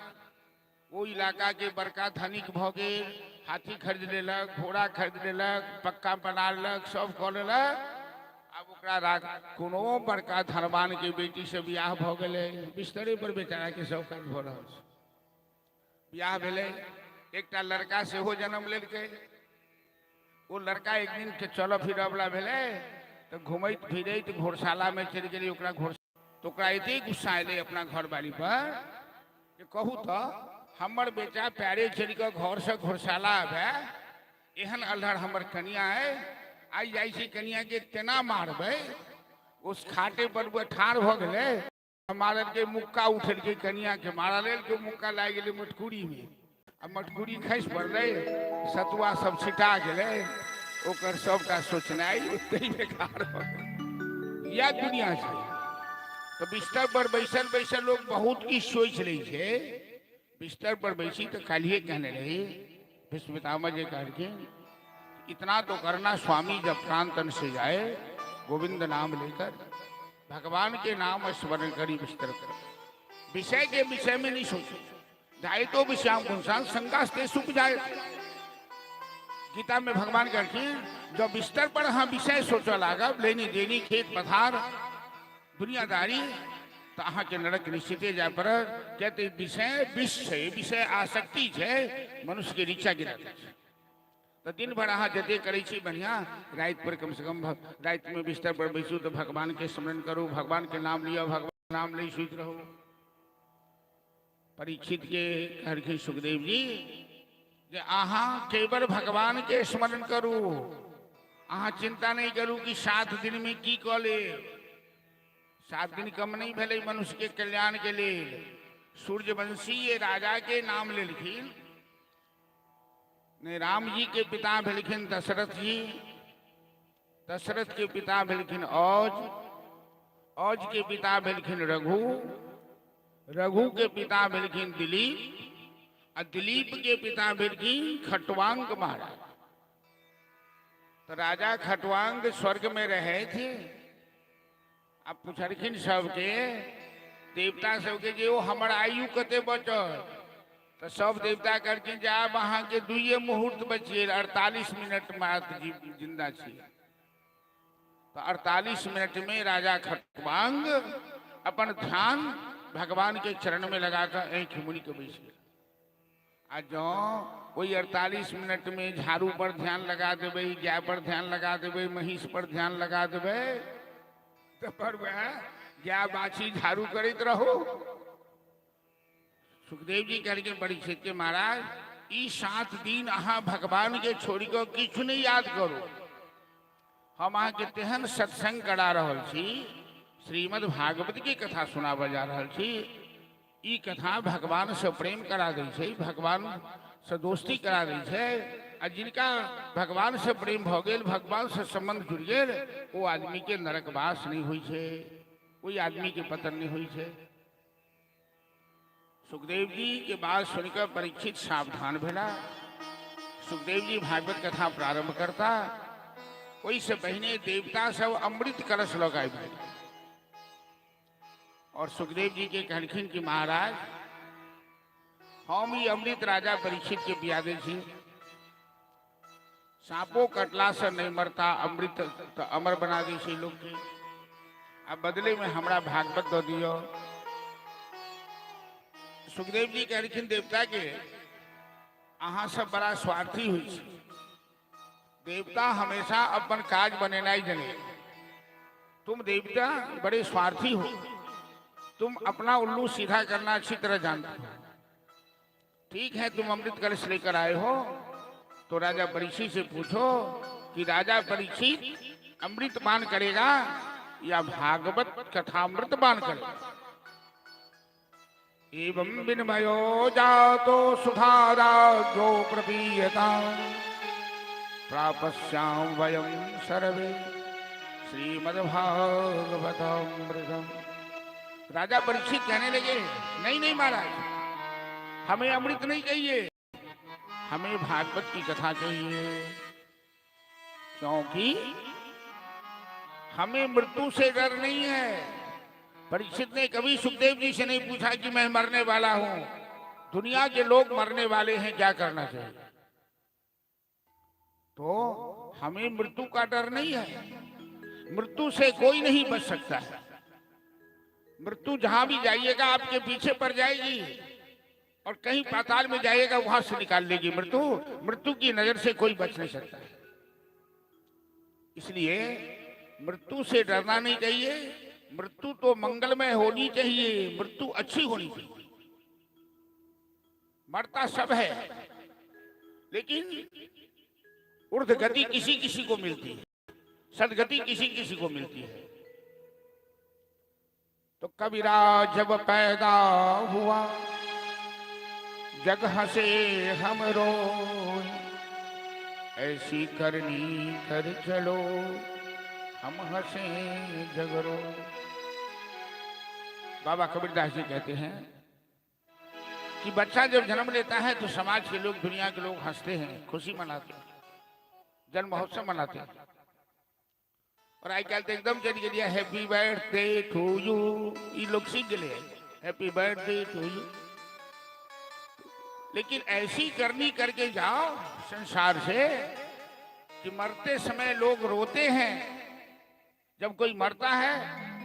ओ इलाका के बड़का धनिक भऽ गेल। हाथी खरीद लेलक, घोड़ा खरीद लेलक, पक्का बना लेलक, सब कऽ लेलक। आब ओकरा राख कोनो बड़का धनवान के बेटी से बियाह भऽ गेलै। बिस्तरे पर बेचारा के सब काज भऽ रहल छै। बियाह भेलै, एकटा लड़का सेहो जन्म लेलकै। ओ लड़का एक दिन के चलऽ फिरऽ वाला भेलै तऽ घुमैत फिरैत घोड़शाला में चलि गेलै। ओकरा घोड़ तऽ ओकरा एते गुस्सा एलै अपना घरवाली पर जे कहू तऽ हमर बेटा पैरे चलि कऽ घरसँ घोड़शाला आबै, एहन अल्हड़ हमर कनिया अइ, आइ जाइ छी कनियाके तेना मारबै। उस खाटे पर ओ ठाढ़ भऽ गेलै, मारलकै मुक्का, उठेलकै कनियाके मारऽ लेल के मुक्का लागि गेलै मटकुरीमे आ मटकुरी खसि पड़लै, सतुआ सब छिटा गेलै। ओकर सबटा सोचनाइ ओतहि बेकार भऽ गेलै। इएह दुनिया छै। तऽ बिस्तर पर बैसल बैसल लोक बहुत किछु सोचि लै छै। बिस्तर पर बैसी तऽ काल्हिए कहने रही, भीष्म पितामह जे कहलखिन, इतना तो करना स्वामी जब प्राण तन से जाए, गोविंद नाम लेकर भगवान के नाम स्मरण करी बिस्तर पर, विषय के विषय में नहीं सोचे। जाए तो विषयाम पुंसान संगास्ते सुख जाए। गीता में भगवान कहलखिन, जब बिस्तर पर अहाँ विषय सोचऽ लागब, लेनी देनी, खेत पथार, दुनियादारी, तऽ अहाँके नरक निश्चिते जाय पड़त। किया तऽ विषय विष छै, विषय आसक्ति छै, मनुष्यके नीचा गिरा दै छै। तऽ दिन भरि अहाँ जते करै छी बढ़िआँ, राति पर कमसँ कम रातिमे बिस्तर पर बैसू तऽ भगवानके स्मरण करू, भगवानके नाम लिअ, भगवान नाम लै सुति रहू। परीक्षित के कहलखिन सुखदेव जी जे अहाँ केवल भगवान के स्मरण करू, अहाँ चिंता नहीं करू कि 7 दिन में की कऽ लेब। 7 दिन कम नहीं भेलै मनुष्य के कल्याण के लेल। सूर्यवंशी ये राजा के नाम लेलखिन ने। राम जी के पिता भेलखिन दशरथ जी, दशरथ के पिता भेलखिन औज, औज के पिता भेलखिन रघु, रघु के पिता भेलखिन दिलीप, आ दिलीप के पिता भेलखिन खटवांग महाराज। तो राजा खटवांग स्वर्ग में रहे थे। आ पुछलखिन सबके, देवता सबके, जे ओ हमर आयु कते बचल? तऽ सब देवता कहलखिन जे आब अहाँके 2 मुहूर्त बचि गेल, 48 मिनट मात्र जिंदा छी। तऽ 48 मिनट में राजा खटवांग अपन ध्यान भगवान के चरण में लगा कऽ आँखि मुनि कऽ बैस गेल। आ जँ ओहि 48 मिनट में झाड़ू पर ध्यान लगा देबै, गाय पर ध्यान लगा देबै, महींस पर ध्यान लगा देबै, तऽ पर वएह गाय बाछी झाड़ू करैत रहू। सुखदेव जी कहलखिन परीक्षित के, महाराज ई 7 दिन अहाँ भगवान के छोड़ि कऽ किछु नहि याद करू। हम अहाँके तेहन सत्संग करा रहल छी, श्रीमद् भागवत के कथा सुनाबऽ जा रहल छी। ई कथा भगवान से प्रेम करा दै छै, भगवान से दोस्ती करा दै छै। आ जिनका भगवान से प्रेम भऽ गेल, भगवान से संबंध जुड़ि गेल, ओ आदमी के नरकवास नहि होइ छै, ओहि आदमी के पतन नहि होइ छै। सुखदेव जी के बात सुनकर परीक्षित सावधान भेला। सुखदेव जी भागवत कथा प्रारंभ करता, ओहिसँ पहिने देवता सब अमृत कलश लऽ कऽ आबि गेल और सुखदेव जी के कहलखिन कि महाराज हम ई अमृत राजा परीक्षित के पिया दै छी, साँपो कटला से नहीं मरता, अमृत तो अमर बना दै छै लोग के, आ बदले में हमरा भागवत दऽ दियौ। सुखदेव जी कहलखिन देवता के, अहाँ सब बड़ा स्वार्थी होइ छी। देवता हमेशा अपन काज बनेनाइ जने, तुम देवता बड़े स्वार्थी हो, तुम अपना उल्लू सीधा करना अच्छी तरह जानते हो। ठीक है, तुम अमृत कलश लेकर आए हो तो राजा परीक्षित से पूछो कि राजा परीक्षित अमृत पान करेगा या भागवत कथामृत पान करेगा। एवं विनिमयो जातो सुधारा जो प्रपीयता। प्रापस्याम वयं सर्वे श्रीमद्भागवतामृतम। राजा परीक्षित कहने लगे, नहीं नहीं महाराज, हमें अमृत नहीं चाहिए, हमें भागवत की कथा चाहिए, क्योंकि हमें मृत्यु से डर नहीं है। परीक्षित ने कभी सुखदेव जी से नहीं पूछा कि मैं मरने वाला हूं, दुनिया के लोग मरने वाले हैं, क्या करना चाहिए। तो हमें मृत्यु का डर नहीं है, मृत्यु से कोई नहीं बच सकता है। मृत्यु जहां भी जाइएगा आपके पीछे पड़ जाएगी, और कहीं पाताल में जाइएगा वहां से निकाल लेगी मृत्यु। मृत्यु की नजर से कोई बच नहीं सकता है। इसलिए मृत्यु से डरना नहीं चाहिए। मृत्यु तो मंगलमय होनी चाहिए, मृत्यु अच्छी होनी चाहिए। मरता सब है, लेकिन ऊर्ध्व गति किसी किसी को मिलती है, सदगति किसी किसी को मिलती है। तो कबीरा जब पैदा हुआ, जग हंसे हम रोए, ऐसी करनी कर चलो, हम हंसे जग रोए। बाबा कबीरदास जी कहते हैं कि बच्चा जब जन्म लेता है तो समाज के लोग, दुनिया के लोग हंसते हैं, खुशी मनाते हैं, जन्म महोत्सव मनाते हैं। और आइ काल्हि तो एकदम चलि गेलियै हैप्पी बर्थडे टू यू, ई लोग सीख गेलै हैप्पी बर्थडे टू यू। लेकिन ऐसी करनी करके जाओ संसार से कि मरते समय लोग रोते हैं। जब कोई मरता है,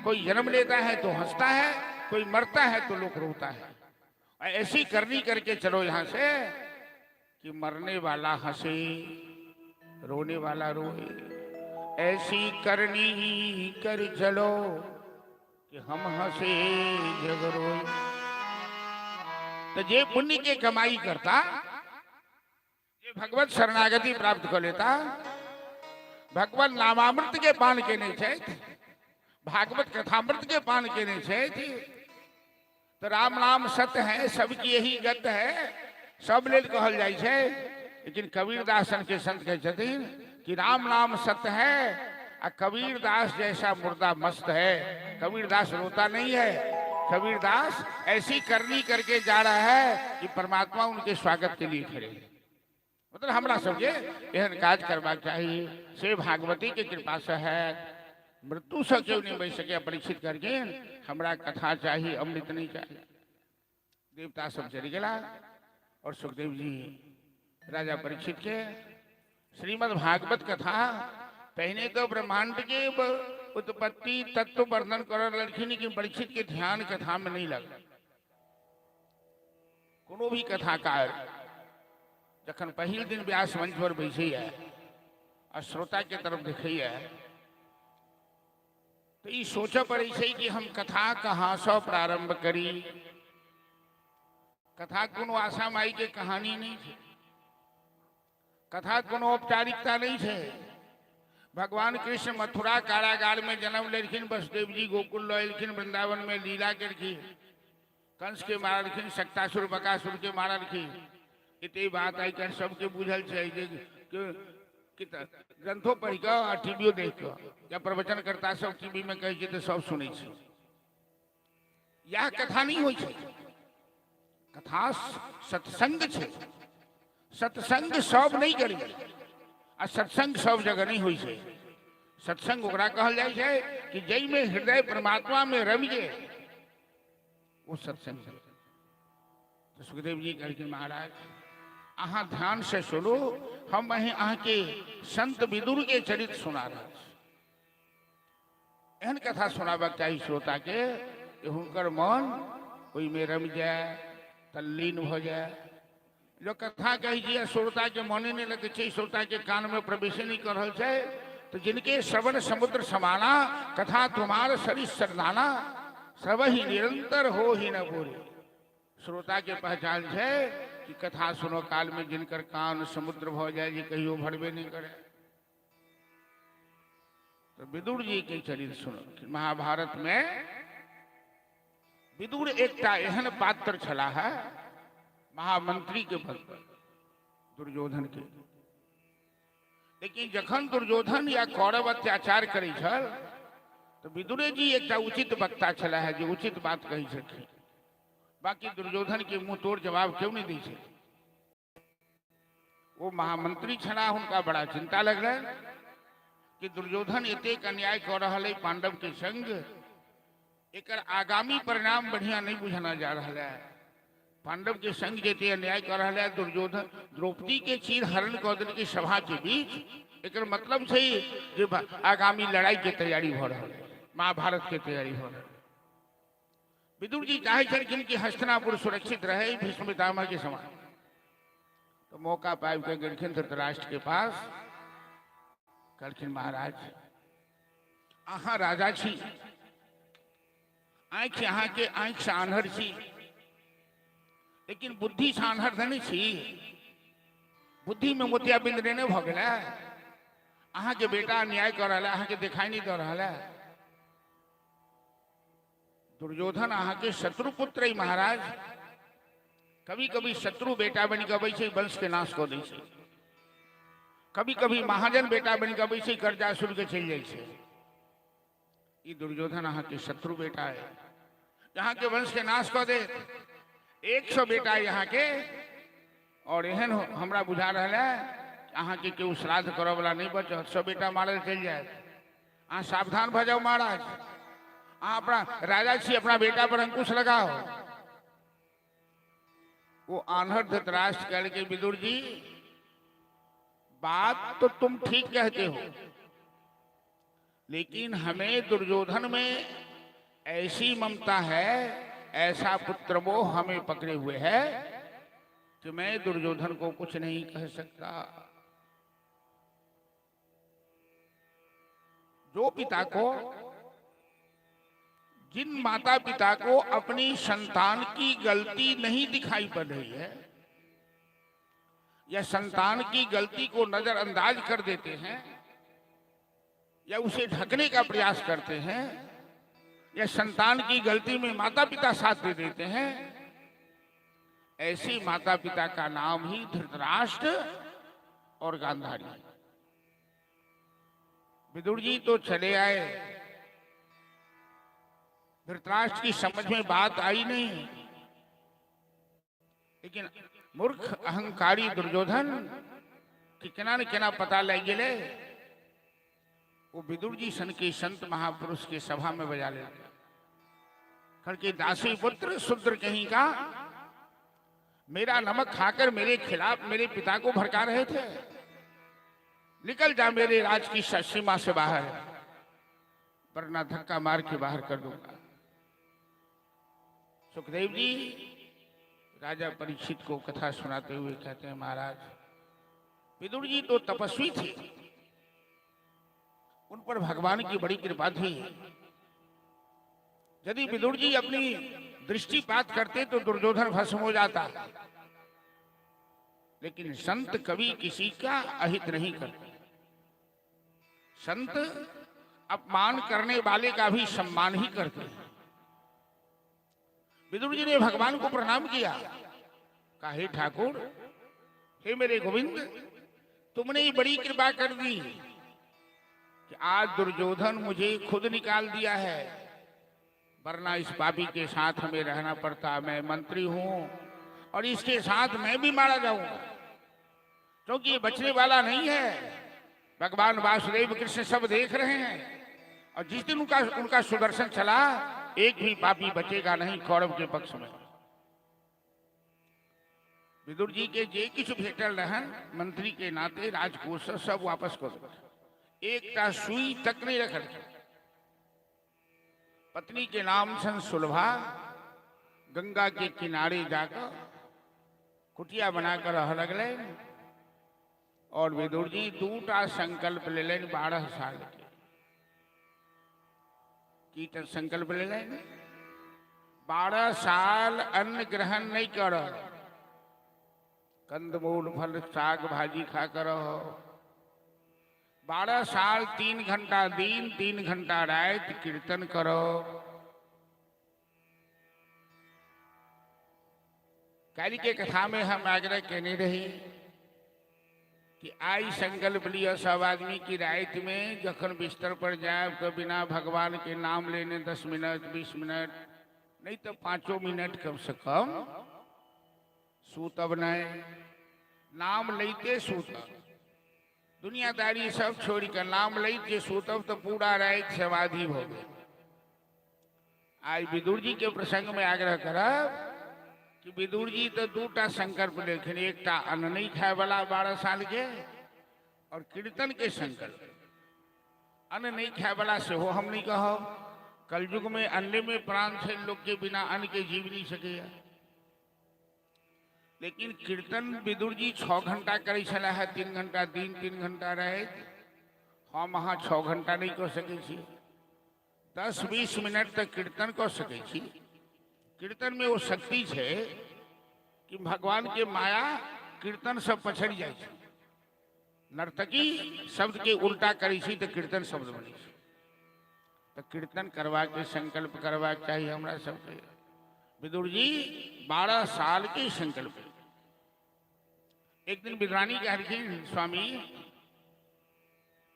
कोई जन्म लेता है तो हंसता है, कोई मरता है तो लोग रोता है। और ऐसी करनी करके चलो यहां से कि मरने वाला हंसे, रोने वाला रोए। ऐसी करनी कर चलो कि हम हंसे जग रोए। तो जे पुण्य के कमाई करता, जे भगवत शरणागति प्राप्त कर लेता, भगवत नामामृत के पान केने छथि, भागवत कथामृत के पान केने छथि, तो राम नाम सत्य है, सबकी यही गत है, सब लेल कहल जाइ छै। लेकिन कबीरदास सन के संत कहै छथिन कि राम नाम सत्य है आ कबीरदास जैसा मुर्दा मस्त है। कबीरदास रोता नहीं है, कबीरदास ऐसी करनी करके जा रहा है कि परमात्मा उनके स्वागत के लिए खड़े हैं। मतलब हमरा सबके एहन काज करबाक चाही, से भागवती के कृपा से है। मृत्यु से केओ नहीं बचि सके। परीक्षित करके हमरा कथा चाही, अमृत नहीं चाही। देवता सब चलि गेला और सुखदेव जी राजा परीक्षित के श्रीमद् भागवत कथा पहिने तो ब्रह्मांड के उत्पत्ति तत्व वर्णन कर लड़खिन, लेकिन परीक्षित के ध्यान कथा में नहीं लगल। कोनो भी कथाकार जखन पहिल दिन व्यास मंच पर बैसैया आ श्रोता के तरफ देखैया तो ई सोचऽ पड़ै छै कि हम कथा कहाँ से प्रारंभ करी। कथा कोनो आशा माई के कहानी नहीं छै, कथा कोनो औपचारिकता नहीं छै। भगवान कृष्ण मथुरा कारागार में जन्म लेलखिन, वसुदेव जी गोकुल लऽ एलखिन, वृंदावन में लीला केलखिन, कंस के मारलखिन, शक्तासुर बकासुर के मारलखिन। एते बात आइ काल्हि सबके बुझल छै जे कि ग्रंथो पढ़ि कऽ आ टीवीओ देख कऽ या प्रवचनकर्ता सब टीवी में कहै छै तऽ सब सुनै छै। इएह कथा नहीं होइ छै। कथा सत्संग छै। सत्संग सब नहीं करी आ सत्संग सब जगह नहीं होइ छै। सत्संग ओकरा कहल जाइ छै कि जाहिमे हृदय परमात्मा में रमि गेल, ओ सत्संग। तो सुखदेव जी कहलखिन, महाराज अहाँ ध्यान से सुनू, हम अहीं अहाँके संत विदुर के चरित्र सुना रहल छी। एहन कथा सुनाबक चाही श्रोता के कि हुनकर मन ओहिमे रमि जाय, तल्लीन भऽ जाय। जो कथा कहै छी आ श्रोता के मने नहि लगै छै, श्रोता के कान में प्रवेशे नहीं कर रहल छै, तो जिनके श्रवण समुद्र समाना, कथा तुम्हार सरिस सरदाना, श्रवहि निरंतर हो ही न पूरे। श्रोता के पहचान छै कि कथा सुनो काल में जिनकर कान समुद्र भऽ जाय, जे कहियो भरबे नहीं करे। तो विदुर जी के चरित्र सुनो। महाभारत में विदुर एकटा एहन पात्र छलाह है, महामंत्री के पद पर दुर्योधन के, लेकिन जखन दुर्योधन या कौरव अत्याचार करै छल तऽ विदुरे जी एकटा उचित वक्ता छलाह जे उचित बात कहै छलखिन। बाकी दुर्योधन के मुंह तोड़ जवाब क्यों नहीं दै छै। ओ महामंत्री छलाह, हुनका बड़ा चिंता लगलनि कि दुर्योधन एतेक अन्याय कऽ रहल है पांडव के संग, एकर आगामी परिणाम बढ़िया नहीं बुझना जा रहा है। पांडव के संग जते अन्याय कर रहा है दुर्योधन, द्रौपदी के चीर हरण कऽ देलकै सभा के बीच, एकर मतलब छै जे आगामी लड़ाई के तैयारी भऽ रहल है, महाभारत के तैयारी भऽ रहल है। विदुर जी चाहे छलखिन कि हस्तिनापुर सुरक्षित रहे भीष्म पितामह के समान, तो मौका पाबि के गेलखिन धृतराष्ट्र के पास, कहलखिन महाराज अहाँ राजा छी, आँखि अहाँके आँखि से आन्हर छी, लेकिन बुद्धि से आन्हर नहि छी, बुद्धि में मोतियाबिंद नहि भऽ गेलै, अहाँके बेटा अन्याय कऽ रहल है, अहाँके देखाई नहीं दऽ रहल है, दुर्योधन अहाँके शत्रु पुत्र है महाराज, कभी कभी शत्रु बेटा बनि कऽ अबै छै वंश के नाश कऽ दै छै, कभी कभी महाजन बेटा बनि कऽ अबै छै कर्जा सुन के चलि जाइ छै, ई दुर्योधन अहाँके शत्रु बेटा है, यहाँ के वंश के नाश कऽ दे, 100 बेटा यहाँ के, और एहन हमरा बुझा रहल है अहाँके केओ श्राद्ध करऽ वाला नहीं बचत, सब बेटा मारल चलि जायत, अहाँ सावधान भऽ जाउ महाराज, अहाँ अपना राजा छी, अपना बेटा पर अंकुश लगाओ। वो आन्हर धृतराष्ट्र कहलकै विदुर जी बात तो तुम ठीक कहते हो, लेकिन हमें दुर्योधन में ऐसी ममता है, ऐसा पुत्र मोह हमें पकड़े हुए है कि मैं दुर्योधन को कुछ नहीं कह सकता। जो पिता को, जिन माता पिता को अपनी संतान की गलती नहीं दिखाई पड़ रही है या संतान की गलती को नजरअंदाज कर देते हैं या उसे ढकने का प्रयास करते हैं या संतान की गलती में माता पिता साथ दे देते हैं, ऐसे माता पिता का नाम ही धृतराष्ट्र और गांधारी। विदुर जी तो चले आए, धृतराष्ट्र की समझ में बात आई नहीं, लेकिन मूर्ख अहंकारी दुर्योधन कि केना ने केना पता लग गेलै, वो विदुर जी सन के संत महापुरुष के सभा में बजा ले, करके दासी पुत्र शूद्र कहीं का, मेरा नमक खाकर मेरे खिलाफ मेरे पिता को भड़का रहे थे, निकल जा मेरे राज की सीमा से बाहर, वरना धक्का मार के बाहर कर दूंगा। सुखदेव जी राजा परीक्षित को कथा सुनाते हुए कहते हैं महाराज विदुर जी तो तपस्वी थे, उन पर भगवान की बड़ी कृपा थी, यदि विदुर जी अपनी दृष्टिपात करते तो दुर्योधन भस्म हो जाता, लेकिन संत कभी किसी का अहित नहीं करते, संत अपमान करने वाले का भी सम्मान ही करते हैं। विदुर जी ने भगवान को प्रणाम किया, कहा हे ठाकुर, हे मेरे गोविंद, तुमने ही बड़ी कृपा कर दी कि आज दुर्योधन मुझे खुद निकाल दिया है, वरना इस पापी के साथ हमें रहना पड़ता, मैं मंत्री हूं और इसके साथ मैं भी मारा जाऊंगा, क्योंकि ये बचने वाला नहीं है। भगवान वासुदेव कृष्ण सब देख रहे हैं, और जिस दिन उनका उनका सुदर्शन चला, एक भी पापी बचेगा नहीं कौरव के पक्ष में। विदुर जी के जे किछु भेटल रहन मंत्री के नाते राजकोष से सब वापस कर देलखिन, एकटा सुई तक नहीं रखल। पत्नी के नाम छन सुलभा, गंगा के किनारे जाकर कुटिया बनाकर रह लगलै, और विदुर जी दूटा संकल्प लेलनि 12 साल के। की तऽ संकल्प लेलनि? 12 साल अन्न ग्रहण नहीं करब, कंदमूल फल साग भाजी खा कर रहो। 12 साल 3 घंटा दिन 3 घंटा रात कीर्तन करो। काल्हि के कथा में हम आग्रह केने रही कि आइ संकल्प लिअ सब आदमी कि रातिमे जखन बिस्तर पर जायब तऽ बिना भगवान के नाम लेने 10 मिनट 20 मिनट नहीं तो 5 मिनट कम से कम सूतब नहीं, नाम लैते सूतब, दुनियादारी सब छोड़ के नाम लैते सूतब तो पूरा राति समाधि भऽ गेल। आइ विदुर जी के प्रसंग में आग्रह करब कि विदुर जी तो दूटा संकल्प लेलखिन, एकटा अन्न नहीं खाए वाला 12 साल के और कीर्तन के संकल्प। अन्न नहीं खाए वाला सेहो हम नहीं कहब, कलयुग में अन्ने में प्राण छै, लोग के बिना अन्न के जीव नहीं सकैया। लेकिन कीर्तन विदुर जी 6 घंटा करै छलाह है, 3 घंटा दिन 3 घंटा राति, हम अहाँ 6 घंटा नहीं कऽ सकै छी, 10-20 मिनट तक कीर्तन कऽ सकै छी। कीर्तन में वो शक्ति छै कि भगवान के माया कीर्तन से पछड़ि जाइ छै। नर्तकी शब्द के उल्टा करै छी तऽ कीर्तन शब्द बनै छै। तऽ कीर्तन करबाक संकल्प करबाक चाही हमरा सबके। विदुर जी 12 साल के संकल्प। एक दिन विदुरानी कहलखिन, स्वामी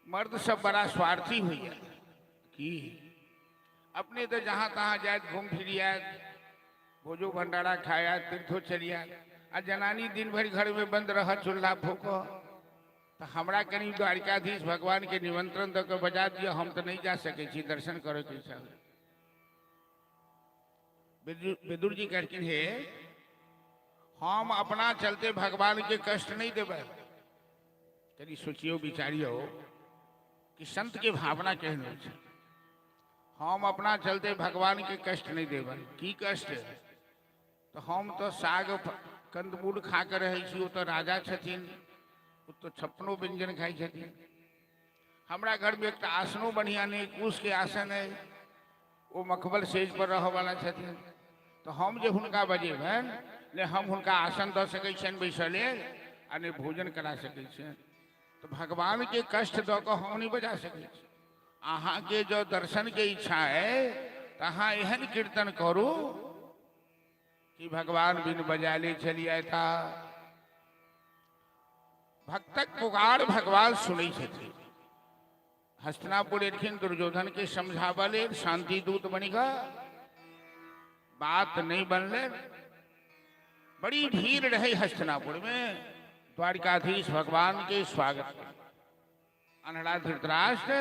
मर्द सब बड़ा स्वार्थी होइया, की अपने तो जहाँ तहाँ जायत घूम फिर आयत, भोजो भंडारा खाया, तीर्थो चलि आयत, आ जनानी दिन भरि घर में बंद रह चूल्हा फूक, तो हमरा कनी द्वारिकाधीश भगवान के निमंत्रण दऽ के बजा दिअ, हम तो नहीं जा सकै छी, दर्शन करे के इच्छा। विदुर जी कहलखिन, हे हम अपना चलते भगवान के कष्ट नहीं देबै। कनी सोचियो विचारियो कि संत के भावना केहन होइ छै। हम अपना चलते भगवान के कष्ट नहीं देबै। की कष्ट? तो हम तो साग कंदमूल खा के रहै छी, ओ तो राजा छथिन, ओ तो 56 व्यंजन खाइ छथिन। हमरा घर में एकटा आसनो बढ़िया नहीं, कुश के आसन है, ओ मखमल सेज पर रहऽ वाला छथिन, तो हम जे हुनका बजेबनि ने हम हुनका आसन दऽ सकै छियनि बैसऽ लेल आ ने भोजन करा सकै छियनि। तो भगवान के कष्ट दऽ कऽ हम नहीं बजा सकै छी। अहाँके जँ दर्शन के इच्छा है तऽ अहाँ एहन कीर्तन करू कि भगवान बिन बजाले चलि अयता। भक्तक पुकार भगवान सुनै छथिन। हस्तिनापुर एलखिन दुर्योधन के समझाबऽ लेल, शांति दूत बनि कऽ, बात नहीं बनले। बड़ी भीड़ रहे हस्तिनापुर में, द्वारिकाधीश भगवान के स्वागत में। अनहड़ा धृतराष्ट्र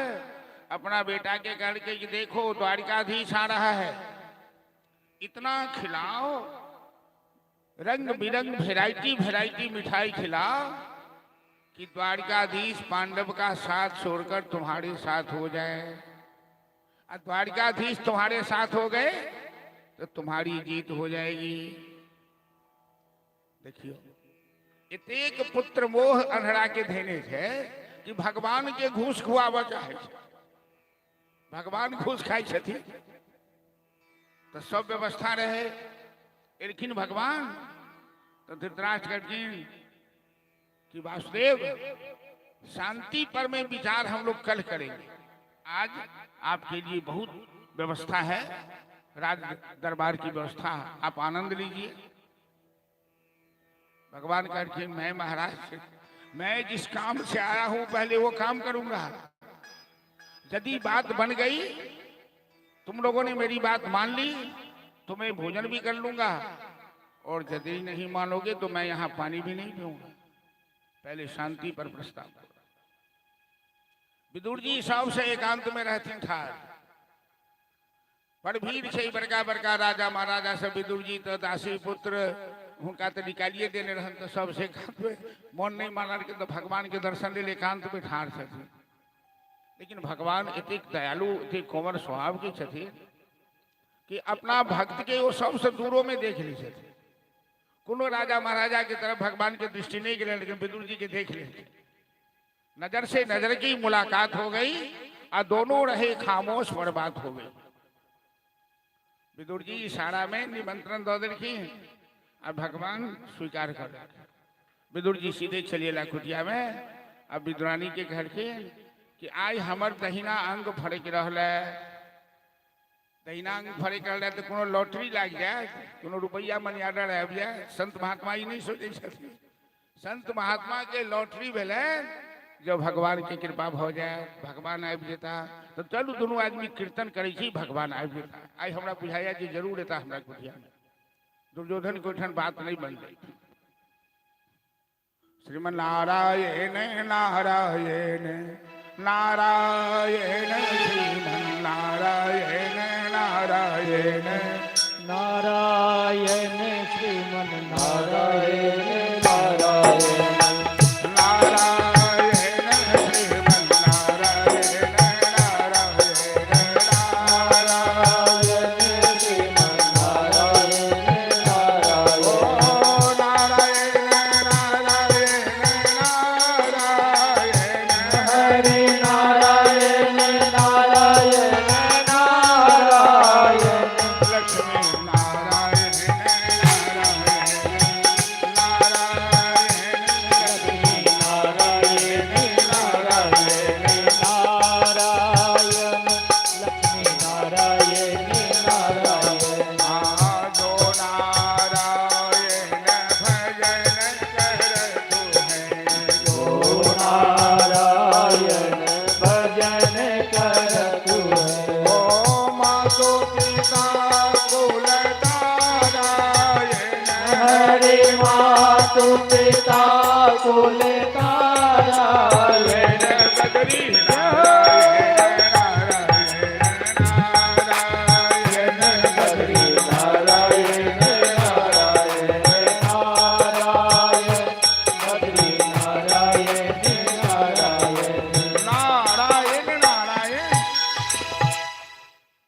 अपना बेटा के कहलकै कि देखो द्वारिकाधीश आ रहा है, इतना खिलाओ, रंग बिरंग भेराइटी भेराइटी मिठाई खिलाओ कि द्वारिकाधीश पांडव का साथ छोड़कर तुम्हारे साथ हो जाए, और द्वारिकाधीश तुम्हारे साथ हो गए तो तुम्हारी जीत हो जाएगी। देखियो एतेक पुत्र मोह अन्हरा के धेने छै कि भगवान के घूस खुआबऽ चाहे छै, भगवान घूस खाइ छथिन। तो सब व्यवस्था रहे। एलखिन भगवान तो धृतराष्ट्र कहलखिन कि वासुदेव शांति पर में विचार हम लोग कल करेंगे, आज आपके लिए बहुत व्यवस्था है, राज दरबार की व्यवस्था, आप आनंद लीजिए। भगवान कहलखिन मैं महाराज मैं जिस काम से आया हूं पहले वो काम करूंगा, यदि बात बन गई, तुम लोगों ने मेरी बात मान ली तो मैं भोजन भी कर लूंगा, और यदि नहीं मानोगे तो मैं यहाँ पानी भी नहीं पीऊंगा। पहले शांति पर प्रस्ताव करो। विदुर जी सबसे एकांत में रहते ठार, बड़ भीड़ छै, बड़का बड़का राजा महाराजा सब, विदुर जी तो दासी पुत्र हुनका तो निकालिए देने रहन, तो सबसे एकांत में मन नहीं मानल के तो भगवान के दर्शन लेल एकांत में ठार छथिन। लेकिन भगवान एतेक दयालु एतेक कोमल स्वभाव के छथिन कि अपना भक्त के वो सबसे दूरों में देख लै छथिन। कोनो राजा महाराजा के तरफ भगवान के दृष्टि नहीं गेलै, लेकिन विदुर जी के देख लेलखिन। नजर से नजर की मुलाकात हो गई और दोनों रहे खामोश, बर्बाद हो गई। विदुर जी इशारा में निमंत्रण दऽ देलखिन आ भगवान स्वीकार कर लेलखिन। विदुर जी सीधे चलिए कुटिया में आ विदुरानी के कहलखिन कि आइ हमर दहिना अंग फड़कि रहल है, दहिना अंग फड़कि रहल है तो कोनो लॉटरी लागि जायत, कोनो रुपैआ मनी ऑर्डर आबि जायत। संत महात्मा ई नहीं सोचै छथिन, संत महात्मा के लॉटरी भेलै जब भगवान के कृपा भऽ जाय, भगवान आबि जेता तऽ चलू दुनू आदमी कीर्तन करै छी, भगवान आबि जेता। आइ हमरा बुझाइया जे जरूर एता हमरा कुटिया में। दुर्योधन के ओहिठाम बात नहीं बनलै। श्रीमन नारायण नारायण नारायण श्रीमन नारायण नारायण नारायण श्रीमन नारायण नारायण नारायण श्रीमन नारायण नारायण नारायण श्रीमन नारायण नारायण ओ नारायण नारायण नारायण हरे नारायण नारायण नारायण लक्ष्मी नारायण नारायण नारायण लक्ष्मी नारायण नारायण नारायण लक्ष्मी नारायण नारायण जो नारायण भजन करतु है जो नारायण भजन करतु है ओ मातो पिता कुल नारायण हरे मातु पिता कुल नारायण बदरी नारायण नारायण नारायण हरि नारायण नारायण नारायण हरि नारायण नारायण नारायण नारायण।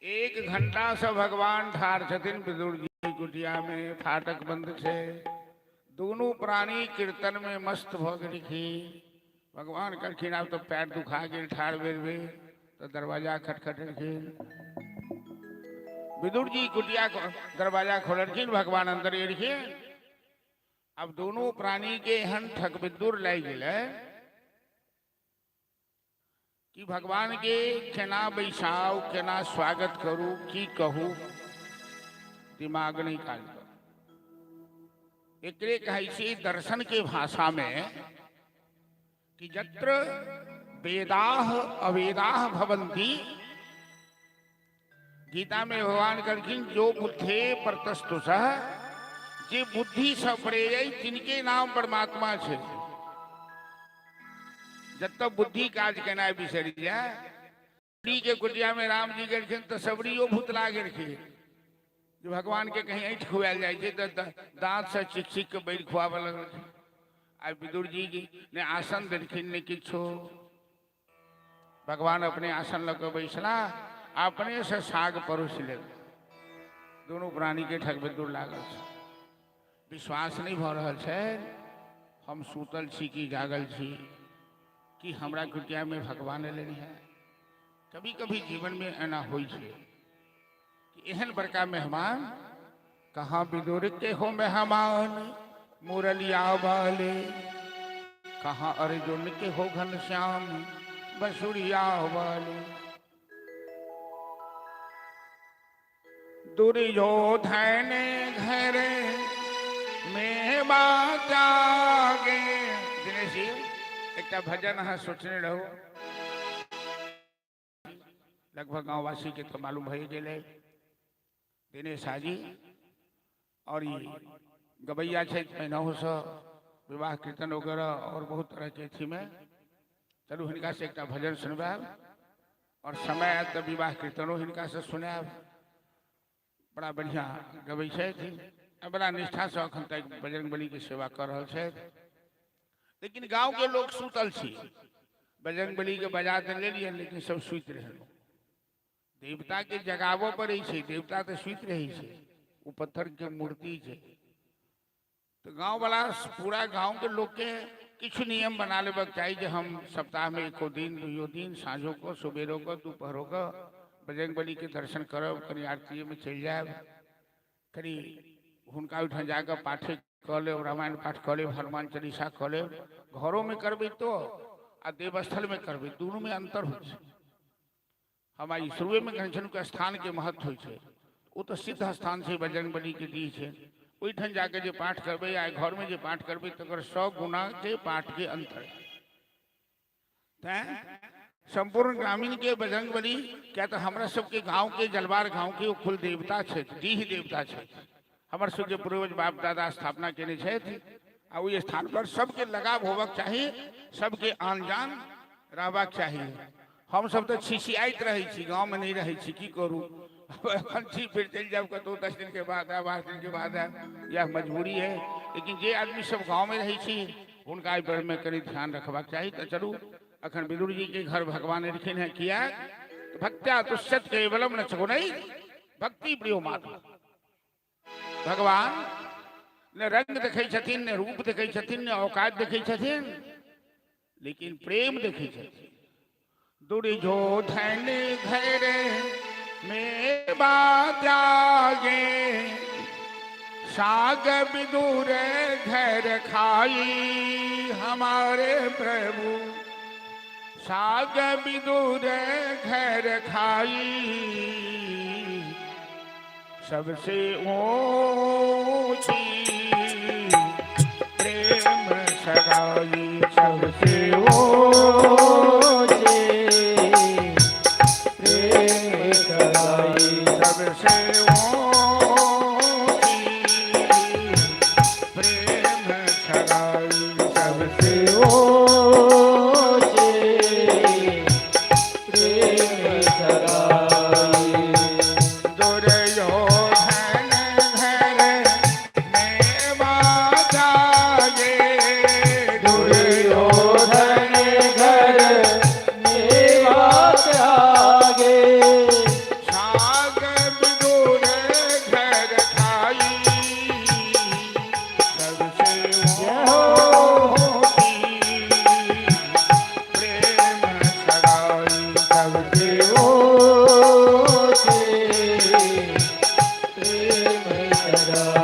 एक घंटा से भगवान ठार छथिन विदुर जी कुटिया में, फाटक बंद छै, दोनों प्राणी कीर्तन में मस्त भऽ गेलखिन। भगवान कहलखिन आब तऽ पैर दुखा गेल ठार बेर बेर, तऽ दरवाजा खटखटेलखिन। विदुर जी कुटिया दरवाजा खोललखिन, भगवान अंदर एलखिन। आब दोनों प्राणी के एहन ठकबिदुर लागि गेलै कि भगवान के केना बैसाउ, केना स्वागत करू, की कहू, दिमाग नहीं काज कर। एकरे कहै छै दर्शन के भाषा में कि जत्र वेदाह अवेदाह भवन्ति। गीता में भगवान कहलखिन जो बुद्धे परतस्तु सह, जे बुद्धि से परे अइ तिनके नाम परमात्मा छै। जतऽ बुद्धि काज केनाइ बिसरि जाय, सबरी के कुटिया में राम जी गेलखिन तऽ सबरियो भूतला गेलखिन। जे भगवान के कहीं ऐंठ खुआयल जाइ छै तऽ दाँत से चिक चिक के बैर खुआबऽ लगलखिन। आइ विदुर जी के ने आसन देलखिन ने किछो, भगवान अपने आसन लऽ कऽ बैसला, अपने से साग परोसि लेल। दुनू प्राणी के ठकबिदुर लागल छै, विश्वास नहीं भऽ रहल छै हम सूतल छी कि जागल छी, कि हमरा कुटिया में भगवान एलनि है। कभी कभी जीवन में एना होइ छै कि एहन बड़का मेहमान कहाँ विदुर के हो मेहमान मुरलिया वाले, कहाँ अर्जुन के हो घनश्याम बसुरिया वाले। दुर्योधन घर में बाजागे। दिनेश जी एकटा भजन अहाँ सोचने रहू, लगभग गाँववासी के तो मालूम भए गेलै। दिनेश हाजी और ई गवैया छथि पहिनहुसँ विवाह कीर्तन वगैरह और बहुत तरह के अथी में। चलू हिनका से एकटा भजन सुनबायब और समय आयत तऽ विवाह कीर्तनो हिनका से सुनायब। बड़ा बढ़िया गबै छथि, बड़ा निष्ठासँ अखन तक बजरंग बली के सेवा कऽ रहल छथि। लेकिन गाँव के लोग सुतल छी, बजरंग बली के बजा तऽ लेलियै लेकिन सब सुति रहल। देवता के जगाबऽ पड़ै छै, देवता तऽ सुति रहै छै, ओ पत्थर के मूर्ति छै। तऽ गाँववाला पूरा गाँव के लोग के किछु नियम बना लेबाक चाही जे हम सप्ताह में एको दिन दुइयो दिन साँझो को सुबेरो को दोपहरो को बजरंग बली के दर्शन करब, कनि आरतीये में चलि जायब, कनि हुनका ओहिठाम जाकऽ पाठे कऽ लेब, रामायण पाठ कऽ लेब, हनुमान चालीसा कऽ लेब। घरोमे करबै तो आ देवस्थल में करबै, दुनू में अंतर होइ छै। हम आइ शुरुएमे कहने छलहुँ कि स्थानके महत्व होइ छै, ओ तऽ सिद्ध स्थान छै, बजरंग बली के डीह छै, ओहिठाम जाके जे पाठ करबै आ घरमे जे पाठ करबै तकर 100 गुना के पाठ के अंतर। तैं संपूर्ण ग्रामीण के बजरंग बली क्या तो हमरा सबके गांव के जलवार गांव के कुल देवता छथि, डीह देवता छथि। हमर सबके पूर्वज बाप दादा स्थापना केने छथि आ ओहि स्थान पर सबके लगाव होबाक चाही, सबके आन जान रहबाक चाही। हम सब तऽ छिछियाइत रहै छी, गाँवमे नहि रहै छी, की करू, एखन छी फिर चलि जायब कतहु 10 दिन के बाद आयब, 8 दिन के बाद आयब, यह मजबूरी है। लेकिन जे आदमी सब गाँवमे रहै छी हुनका एहि बारेमे कनि ध्यान रखबाक चाही। तऽ चलू अखन विदुर जी के घर भगवान एलखिन हैं, किया भक्त्या तुष्यत केवलम न चगुनै भक्ति प्रियो माधव। भगवान ने रंग देखै छथिन, ने रूप देखै छथिन, ने औकात देखै छथिन, लेकिन प्रेम देखै छथिन। दुर्योधन घर में त्यागे, साग विदुर घर खाई हमारे प्रभु, साग विदुर घर खाई सबसे ऊंची प्रेम सगाई, सबसे ऊंची प्रेम सगाई, सबसे ऊंची प्रेम सगाई, सबसे ऊंची प्रेम सगाई। दुर्योधन घर में बाजाए, दुर्योधन घर मेवा त्यागे, साग विदुर घर खाई सबसे ऊंची प्रेम सगाई, सबसे ऊंची प्रेम सगाई।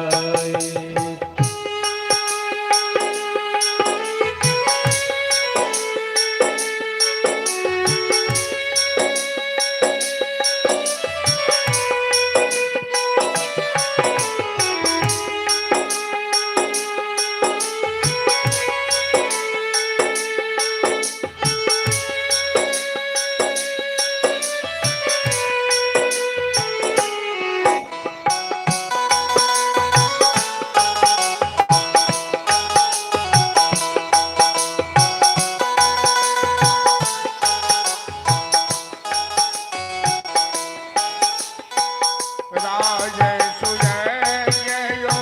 राज सुजयो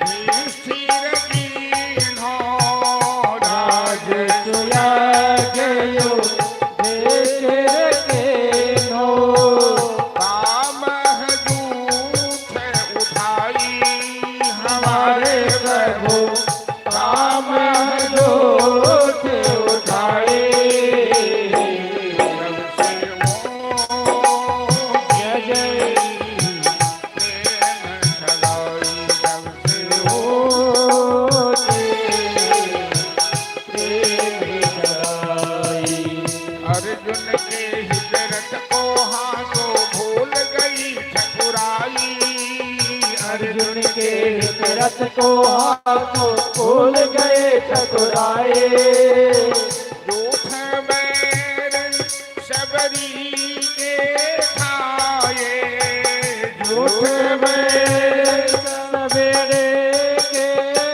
युधिष्ठिर कीन्हो, राज सुयागयो देश के नो, काम जूठ उठाई हमारे प्रभु काम जोत उठाए। सबसे जय जय प्रेम सगाई, सबसे ऊंची प्रेम सगाई। अर्जुन के हिजरत को हाथों भूल गई ठकुराई, अर्जुन के रथ को हाथों भूल गए ठकुराए। झूठ बैर सबरी के खाए, झूठ में सवेरे के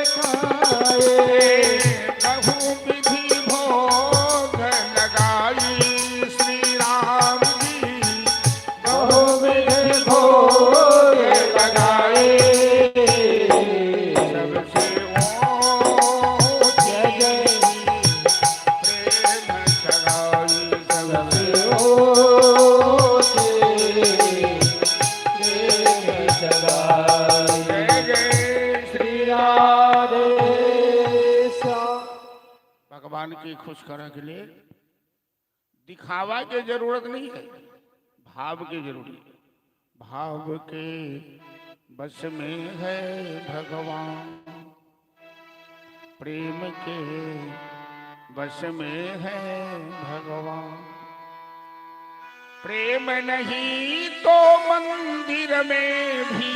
खाए। बहु विधि भोग लगाई श्री राम जी, बहुविध भोग लगाए। सबसे ऊंची जय जय प्रेम सगाई, सबसे सबसे ऊंची प्रेम सगाई। जय जय श्री श्री राधे श्याम। भगवान के खुश करने के लिए दिखावा के जरूरत नहीं है, भाव के जरूरी है। भाव के बस में है भगवान, प्रेम के बस में है भगवान। प्रेम नहीं तो मंदिर में भी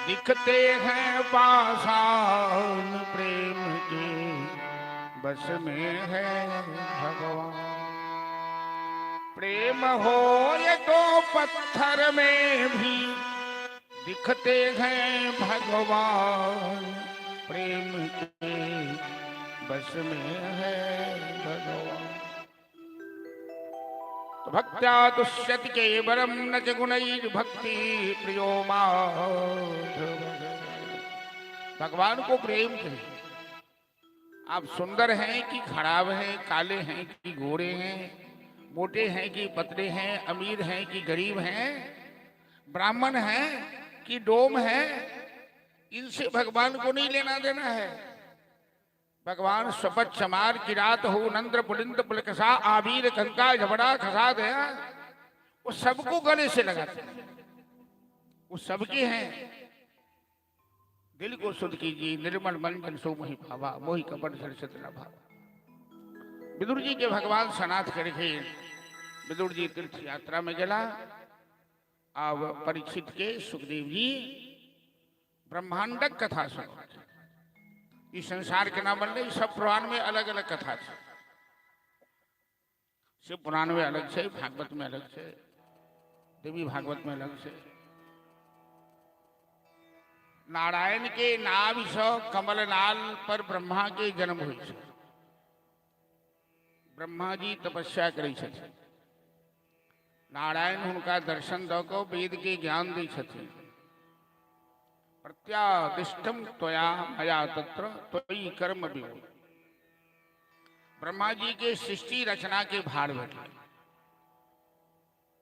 दिखते हैं पाषाण प्रेम के बस में है भगवान। प्रेम हो ये तो पत्थर में भी दिखते हैं भगवान, प्रेम के बस में है भगवान। तो भक्त्या तुष्यति केवलम न च गुणैर्भक्ति प्रियो माधव। भगवान को प्रेम चाहिए। आप सुंदर हैं कि खराब हैं, काले हैं कि गोरे हैं, मोटे हैं कि पतले हैं, अमीर हैं कि गरीब हैं, ब्राह्मण हैं कि डोम है, इनसे भगवान को नहीं लेना देना है। भगवान शपथ चमार किरात हो नंद्र पुलिंद पुलकसा आबीर कंका झबड़ा खसा दया, वो सबको गले से लगाते हैं, वो सबके हैं। दिल को शुद्ध कीजिए, निर्मल मन जन सो मोहि भावा, मोहि कपट सरसत न भावा। विदुर जी के भगवान सनाथ करके विदुर जी तीर्थ यात्रा में गला। अब परीक्षित के सुखदेव जी ब्रह्मांडक कथा सुनो। इस संसार के नाम बनले, सब पुराण में अलग अलग कथा है। शिव पुराण में अलग है, भागवत में अलग है, देवी भागवत में अलग है। नारायण के नाभि से कमलनाल पर ब्रह्मा के जन्म हुई है। ब्रह्मा जी तपस्या करै छथिन, नारायण हुनका दर्शन दऽ कऽ वेद के ज्ञान दै छथिन। प्रत्यादिष्टम त्वया मया तत्र त्वयि कर्म विभो। ब्रह्मा जी के सृष्टि रचना के भार भेटल,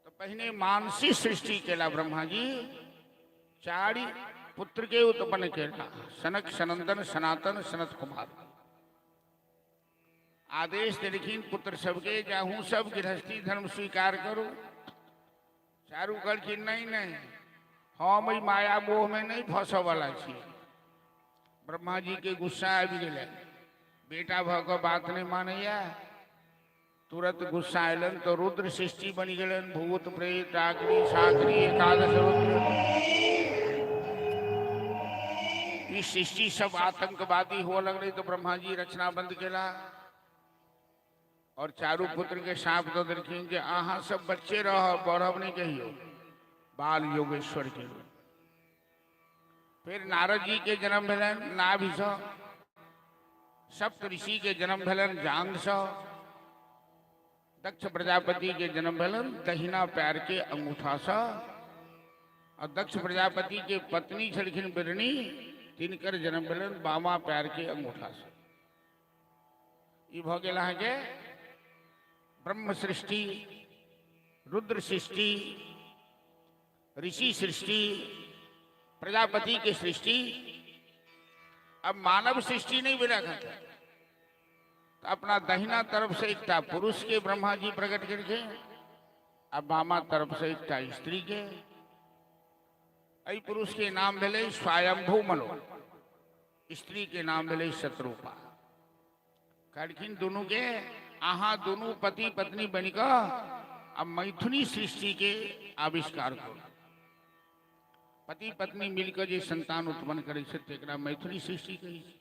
तो पहिने मानसी सृष्टि केला ब्रह्मा जी, चारि पुत्र के उत्पन्न केला, सनक सनंदन सनातन सनत कुमार। आदेश देलखिन पुत्र सबके, जाहू सब गृहस्थी धर्म स्वीकार करू। चारू कहलखिन नहीं नहीं, हम एहि माया मोह में नहीं फंसऽ वाला छी। ब्रह्मा जी के गुस्सा आबि गेलै, बेटा भऽ कऽ बात नहीं मानैया। तुरंत गुस्सा अयलनि तो रुद्र सृष्टि बनि गेलनि, भूत प्रेत डाकनी साकनी एकादश रुद्र। ई सृष्टि सब आतंकवादी हुआ लगलै, तो ब्रह्मा जी रचना बंद केला और चारू पुत्र के साप दऽ देलखिन जे अहाँ सब बच्चे रहब, बढ़ब नहीं कहियो, बाल योगेश्वर के। फिर नारद जी के जन्म भेलनि नाभि से, सप्त ऋषि के जन्म भेलनि जांग से, दक्ष प्रजापति के जन्म भेलनि दहिना पैर के अंगूठा से, और दक्ष प्रजापति के पत्नी छलखिन बिरनी, तिनकर जन्म भेलनि बामा पैर के अंगूठा से। ई भऽ गेल अहाँके ब्रह्म सृष्टि, रुद्र सृष्टि, ऋषि सृष्टि, प्रजापति के सृष्टि। अब मानव सृष्टि नहीं भेल एखन तक। तो अपना दहिना तरफ से एकटा पुरुष के ब्रह्मा जी प्रकट करके, अब बामा तरफ से एकटा स्त्री के। एहि पुरुष के नाम भेलै स्वयंभू मनु, स्त्री के नाम भेलै शत्रुपा। कहलखिन दुनू के, अहाँ दुनू पति पत्नी बनि कऽ आ मैथुनी सृष्टि के आविष्कार करू। पति पत्नी मिलकर जे संतान उत्पन्न करै छै तकरा मैथुनी सृष्टि कहै छै।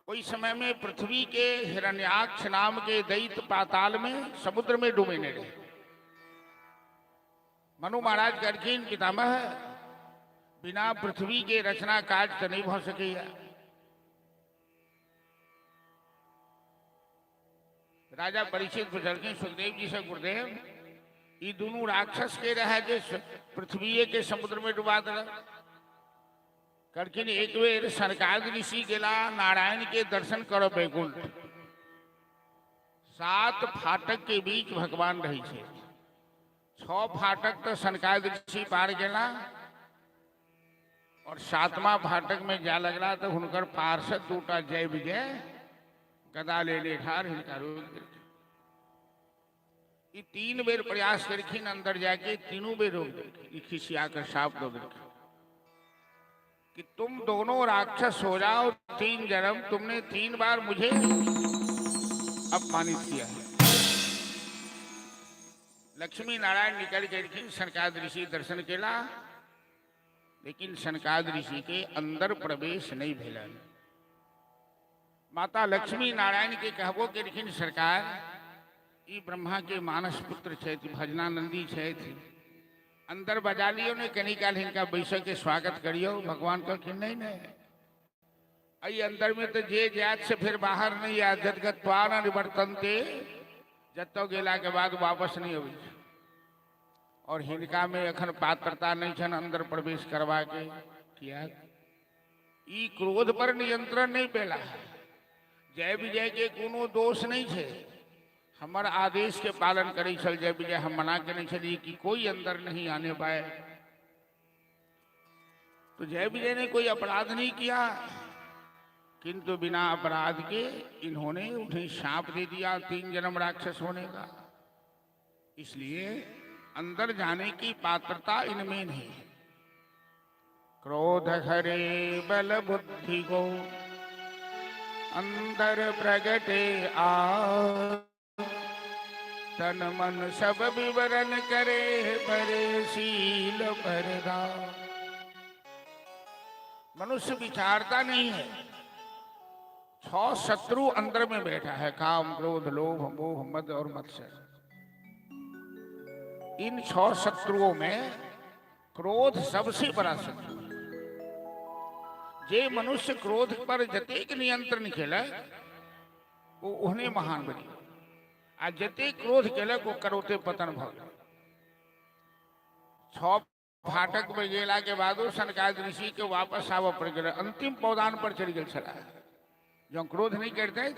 ओहि समय में पृथ्वी के हिरण्याक्ष नाम के दैत्य पाताल में समुद्र में डूबेने रहे। मनु महाराज कहलखिन पितामह, बिना पृथ्वी के रचना काज तऽ नहि भऽ सकैया। राजा परीक्षित पुछलखिन सुखदेव जी से, गुरुदेव ई दुनू राक्षस के रहे जे पृथ्वीए के समुद्र में डुबा देलक? कहलखिन एक बेर सरकार ऋषि गेला नारायण के दर्शन करब वैकुंठ। 7 फाटक के बीच भगवान रहे छै, 6 फाटक तो सनकाद ऋषि पार गेला और 7वां फाटक में जा लगला तो हुनकर पार्षद दूटा जय विजय गदा लेने ठार हिनका रोक देलखिन। ई 3 बेर प्रयास करखिन अंदर जाके, तीनों बेर रोक देलखिन। ई खिसिया कर साप दो देलखिन कि तुम दोनों राक्षस हो जाओ, 3 जन्म तुमने 3 बार मुझे अपमानित किया है। लक्ष्मी नारायण निकल गेलखिन, सनकाद ऋषि दर्शन केला। लेकिन सनकादि ऋषि के अंदर प्रवेश नहीं भेलन। माता लक्ष्मी नारायण के कहबो केलखिन, सरकार ई ब्रह्मा के मानस पुत्र छथि, भजनानंदी छथि, अंदर बजा लियौ ने, कनी काल हिनका बैसऽ के स्वागत करियौ। भगवान कहलखिन नहीं नहीं, एहि अंदर में तो जे जायत से फिर बाहर नहीं आयत, जदगत्वा न निवर्तन्ते, जतऽ गेला के बाद वापस नहीं अबै छै। और हिनका में एखन पात्रता नहीं छनि अंदर प्रवेश करबा के, किया ई क्रोध पर नियंत्रण नहीं पेला। जय विजय के कोनो दोष नहीं छै, हमर आदेश के पालन करै छल जय विजय, हम मना केने छलियै कि कोई अंदर नहीं आने पाए, तो जय विजय ने कोई अपराध नहीं किया, किंतु बिना अपराध के इन्होंने उन्हें शाप दे दिया 3 जन्म राक्षस होने का। इसलिए अंदर जाने की पात्रता इनमें नहीं है। क्रोध हरे बल बुद्धि को अंदर प्रगटे आ, तन मन सब विवरण करे परे शील परदा। मनुष्य विचारता नहीं है। 6 शत्रु अंदर में बैठा है, काम क्रोध लोभ मोह मद और मत्सर। इन 6 शत्रुओं में क्रोध सबसे बड़ा शत्रु है। जे मनुष्य क्रोध पर जतेक नियंत्रण केलक वो ओहने महान बनी, आ जतेक क्रोध केलक ओकर ओते पतन भऽ गेल। 6 फाटक में गेला के बादो सनकादि ऋषि के वापस आबऽ पड़ि गेल, अंतिम पौदान पर चलि गेल छलाह। जँ क्रोध नहीं करते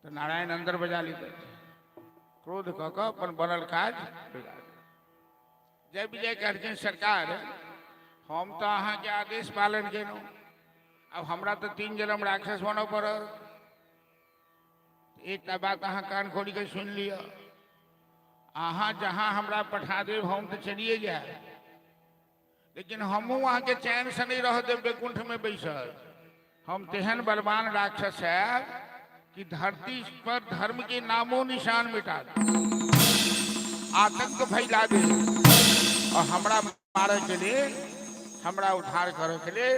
तो नारायण अंदर बजा लेते, क्रोध कऽ कऽ अपन बनल काज बिगाड़। जय विजय कहलखिन सरकार हम तो अहाँके आदेश पालन केलहुँ, अब हमरा तो 3 जन्म राक्षस बनऽ पड़त। एकटा बात अहाँ कान खोलि कऽ सुनि लिअ, अहाँ जहाँ हमरा पठा देब हम तो चलिए जायब, लेकिन हमहूँ अहाँके चैनसँ नहीं रह देब वैकुंठ में बैसल। हम तेहन बलवान राक्षस है कि धरती पर धर्म के नामो निशान मिटा दे, आतंक फैला दे, और हमरा मारे के लिए, हमरा उद्धार करे के लिए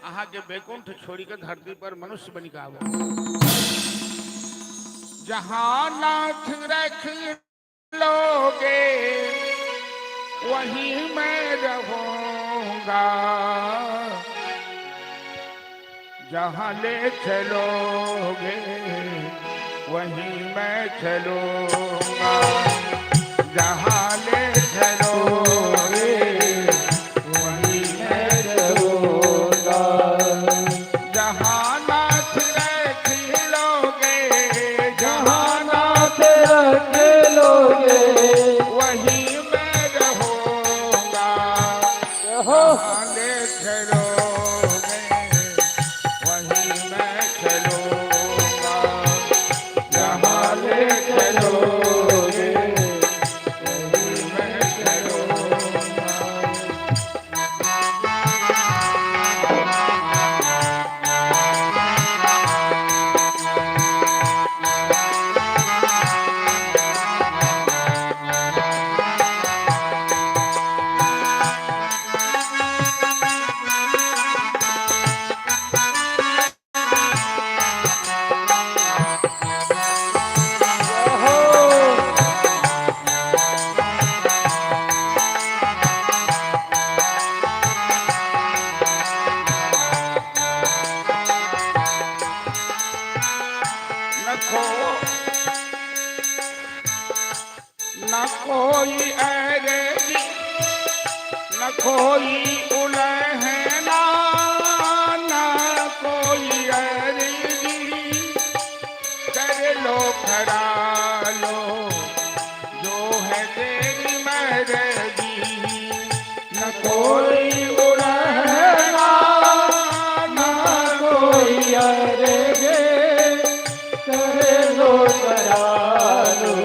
अहाँ के वैकुंठ छोड़ी के धरती पर मनुष्य बन के आबो। जहाँ नाथ रख लोगे वहीं मैं रहूंगा, जहाँ ले चलोगे वहीं मैं चलूंगा, जहाँ ले चलोगे वहीं मैं चलूंगा, जहाँ नाथ रख लोगे, जहाँ नाथ रख लोगे वहीं मैं रहूंगा, जहाँ ले चलोगे वहीं मैं चलूंगा, जहाँ ले चलोगे वहीं मैं चलूंगा। न कोई अरजी न कोई उलहना, न कोई अरजी कर लो खरा लो, जो है तेरी मर्जी। न कोई उलहना न कोई अरजी कर लो करा लो,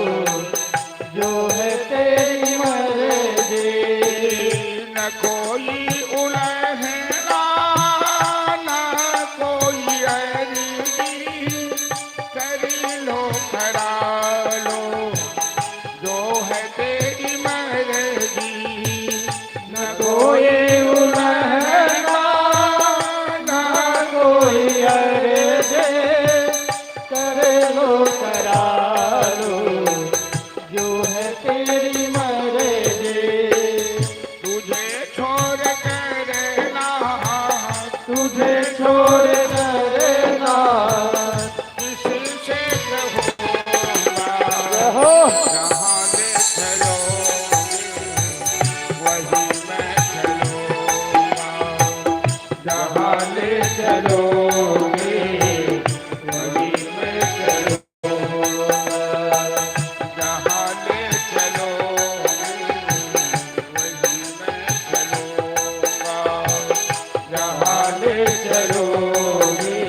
जो है तेरी मर्जी। न कोई उलहना न कोई अरजी कर लो खरा लो, जो है तेरी मर्जी। न कोई चलोगे वहीं मैं चलूंगा। जहाँ ले चलोगे वहीं मैं चलूंगा। जहाँ ले चलोगे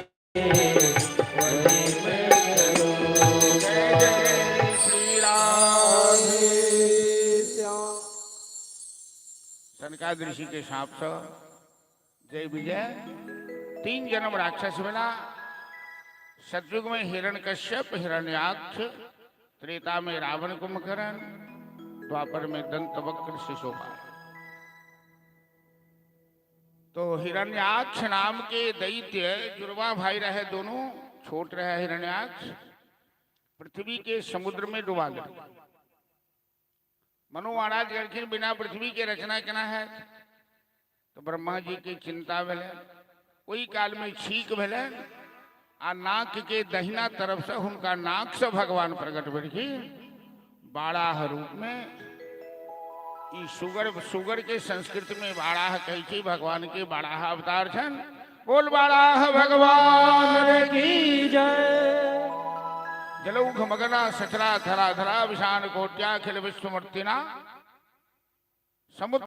वहीं मैं चलूंगा। जय जय श्री राम। श्याम। सनकाद ऋषि के सांप से जय विजय 3 जन्म राक्षस मिला। सतयुग में हिरण्यकश्यप हिरण्याक्ष, त्रेता में रावण कुंभकर्ण, द्वापर में दंतवक्र शिशोपाल। तो हिरण्याक्ष नाम के दैत्य जुड़वा भाई रहे, दोनों छोट रहे। हिरण्याक्ष पृथ्वी के समुद्र में डुबा दे। मनु महाराज कहलखिन बिना पृथ्वी के रचना केना है? तो ब्रह्मा जी के चिंता भेलै। ओहि काल में छींक भेलै आ नाक के दहिना तरफ से हुनका नाक से भगवान प्रकट भेलखिन बाराह रूप में। ई सुगर, सुगर के संस्कृत में बाराह कहै छै। भगवान के बाराह अवतार छनि। बोल बाराह भगवान की की जय। जलौघ मगना सचरा धरा धरा विषान कोट्या खिल विश्वमूर्तिना समुद्र।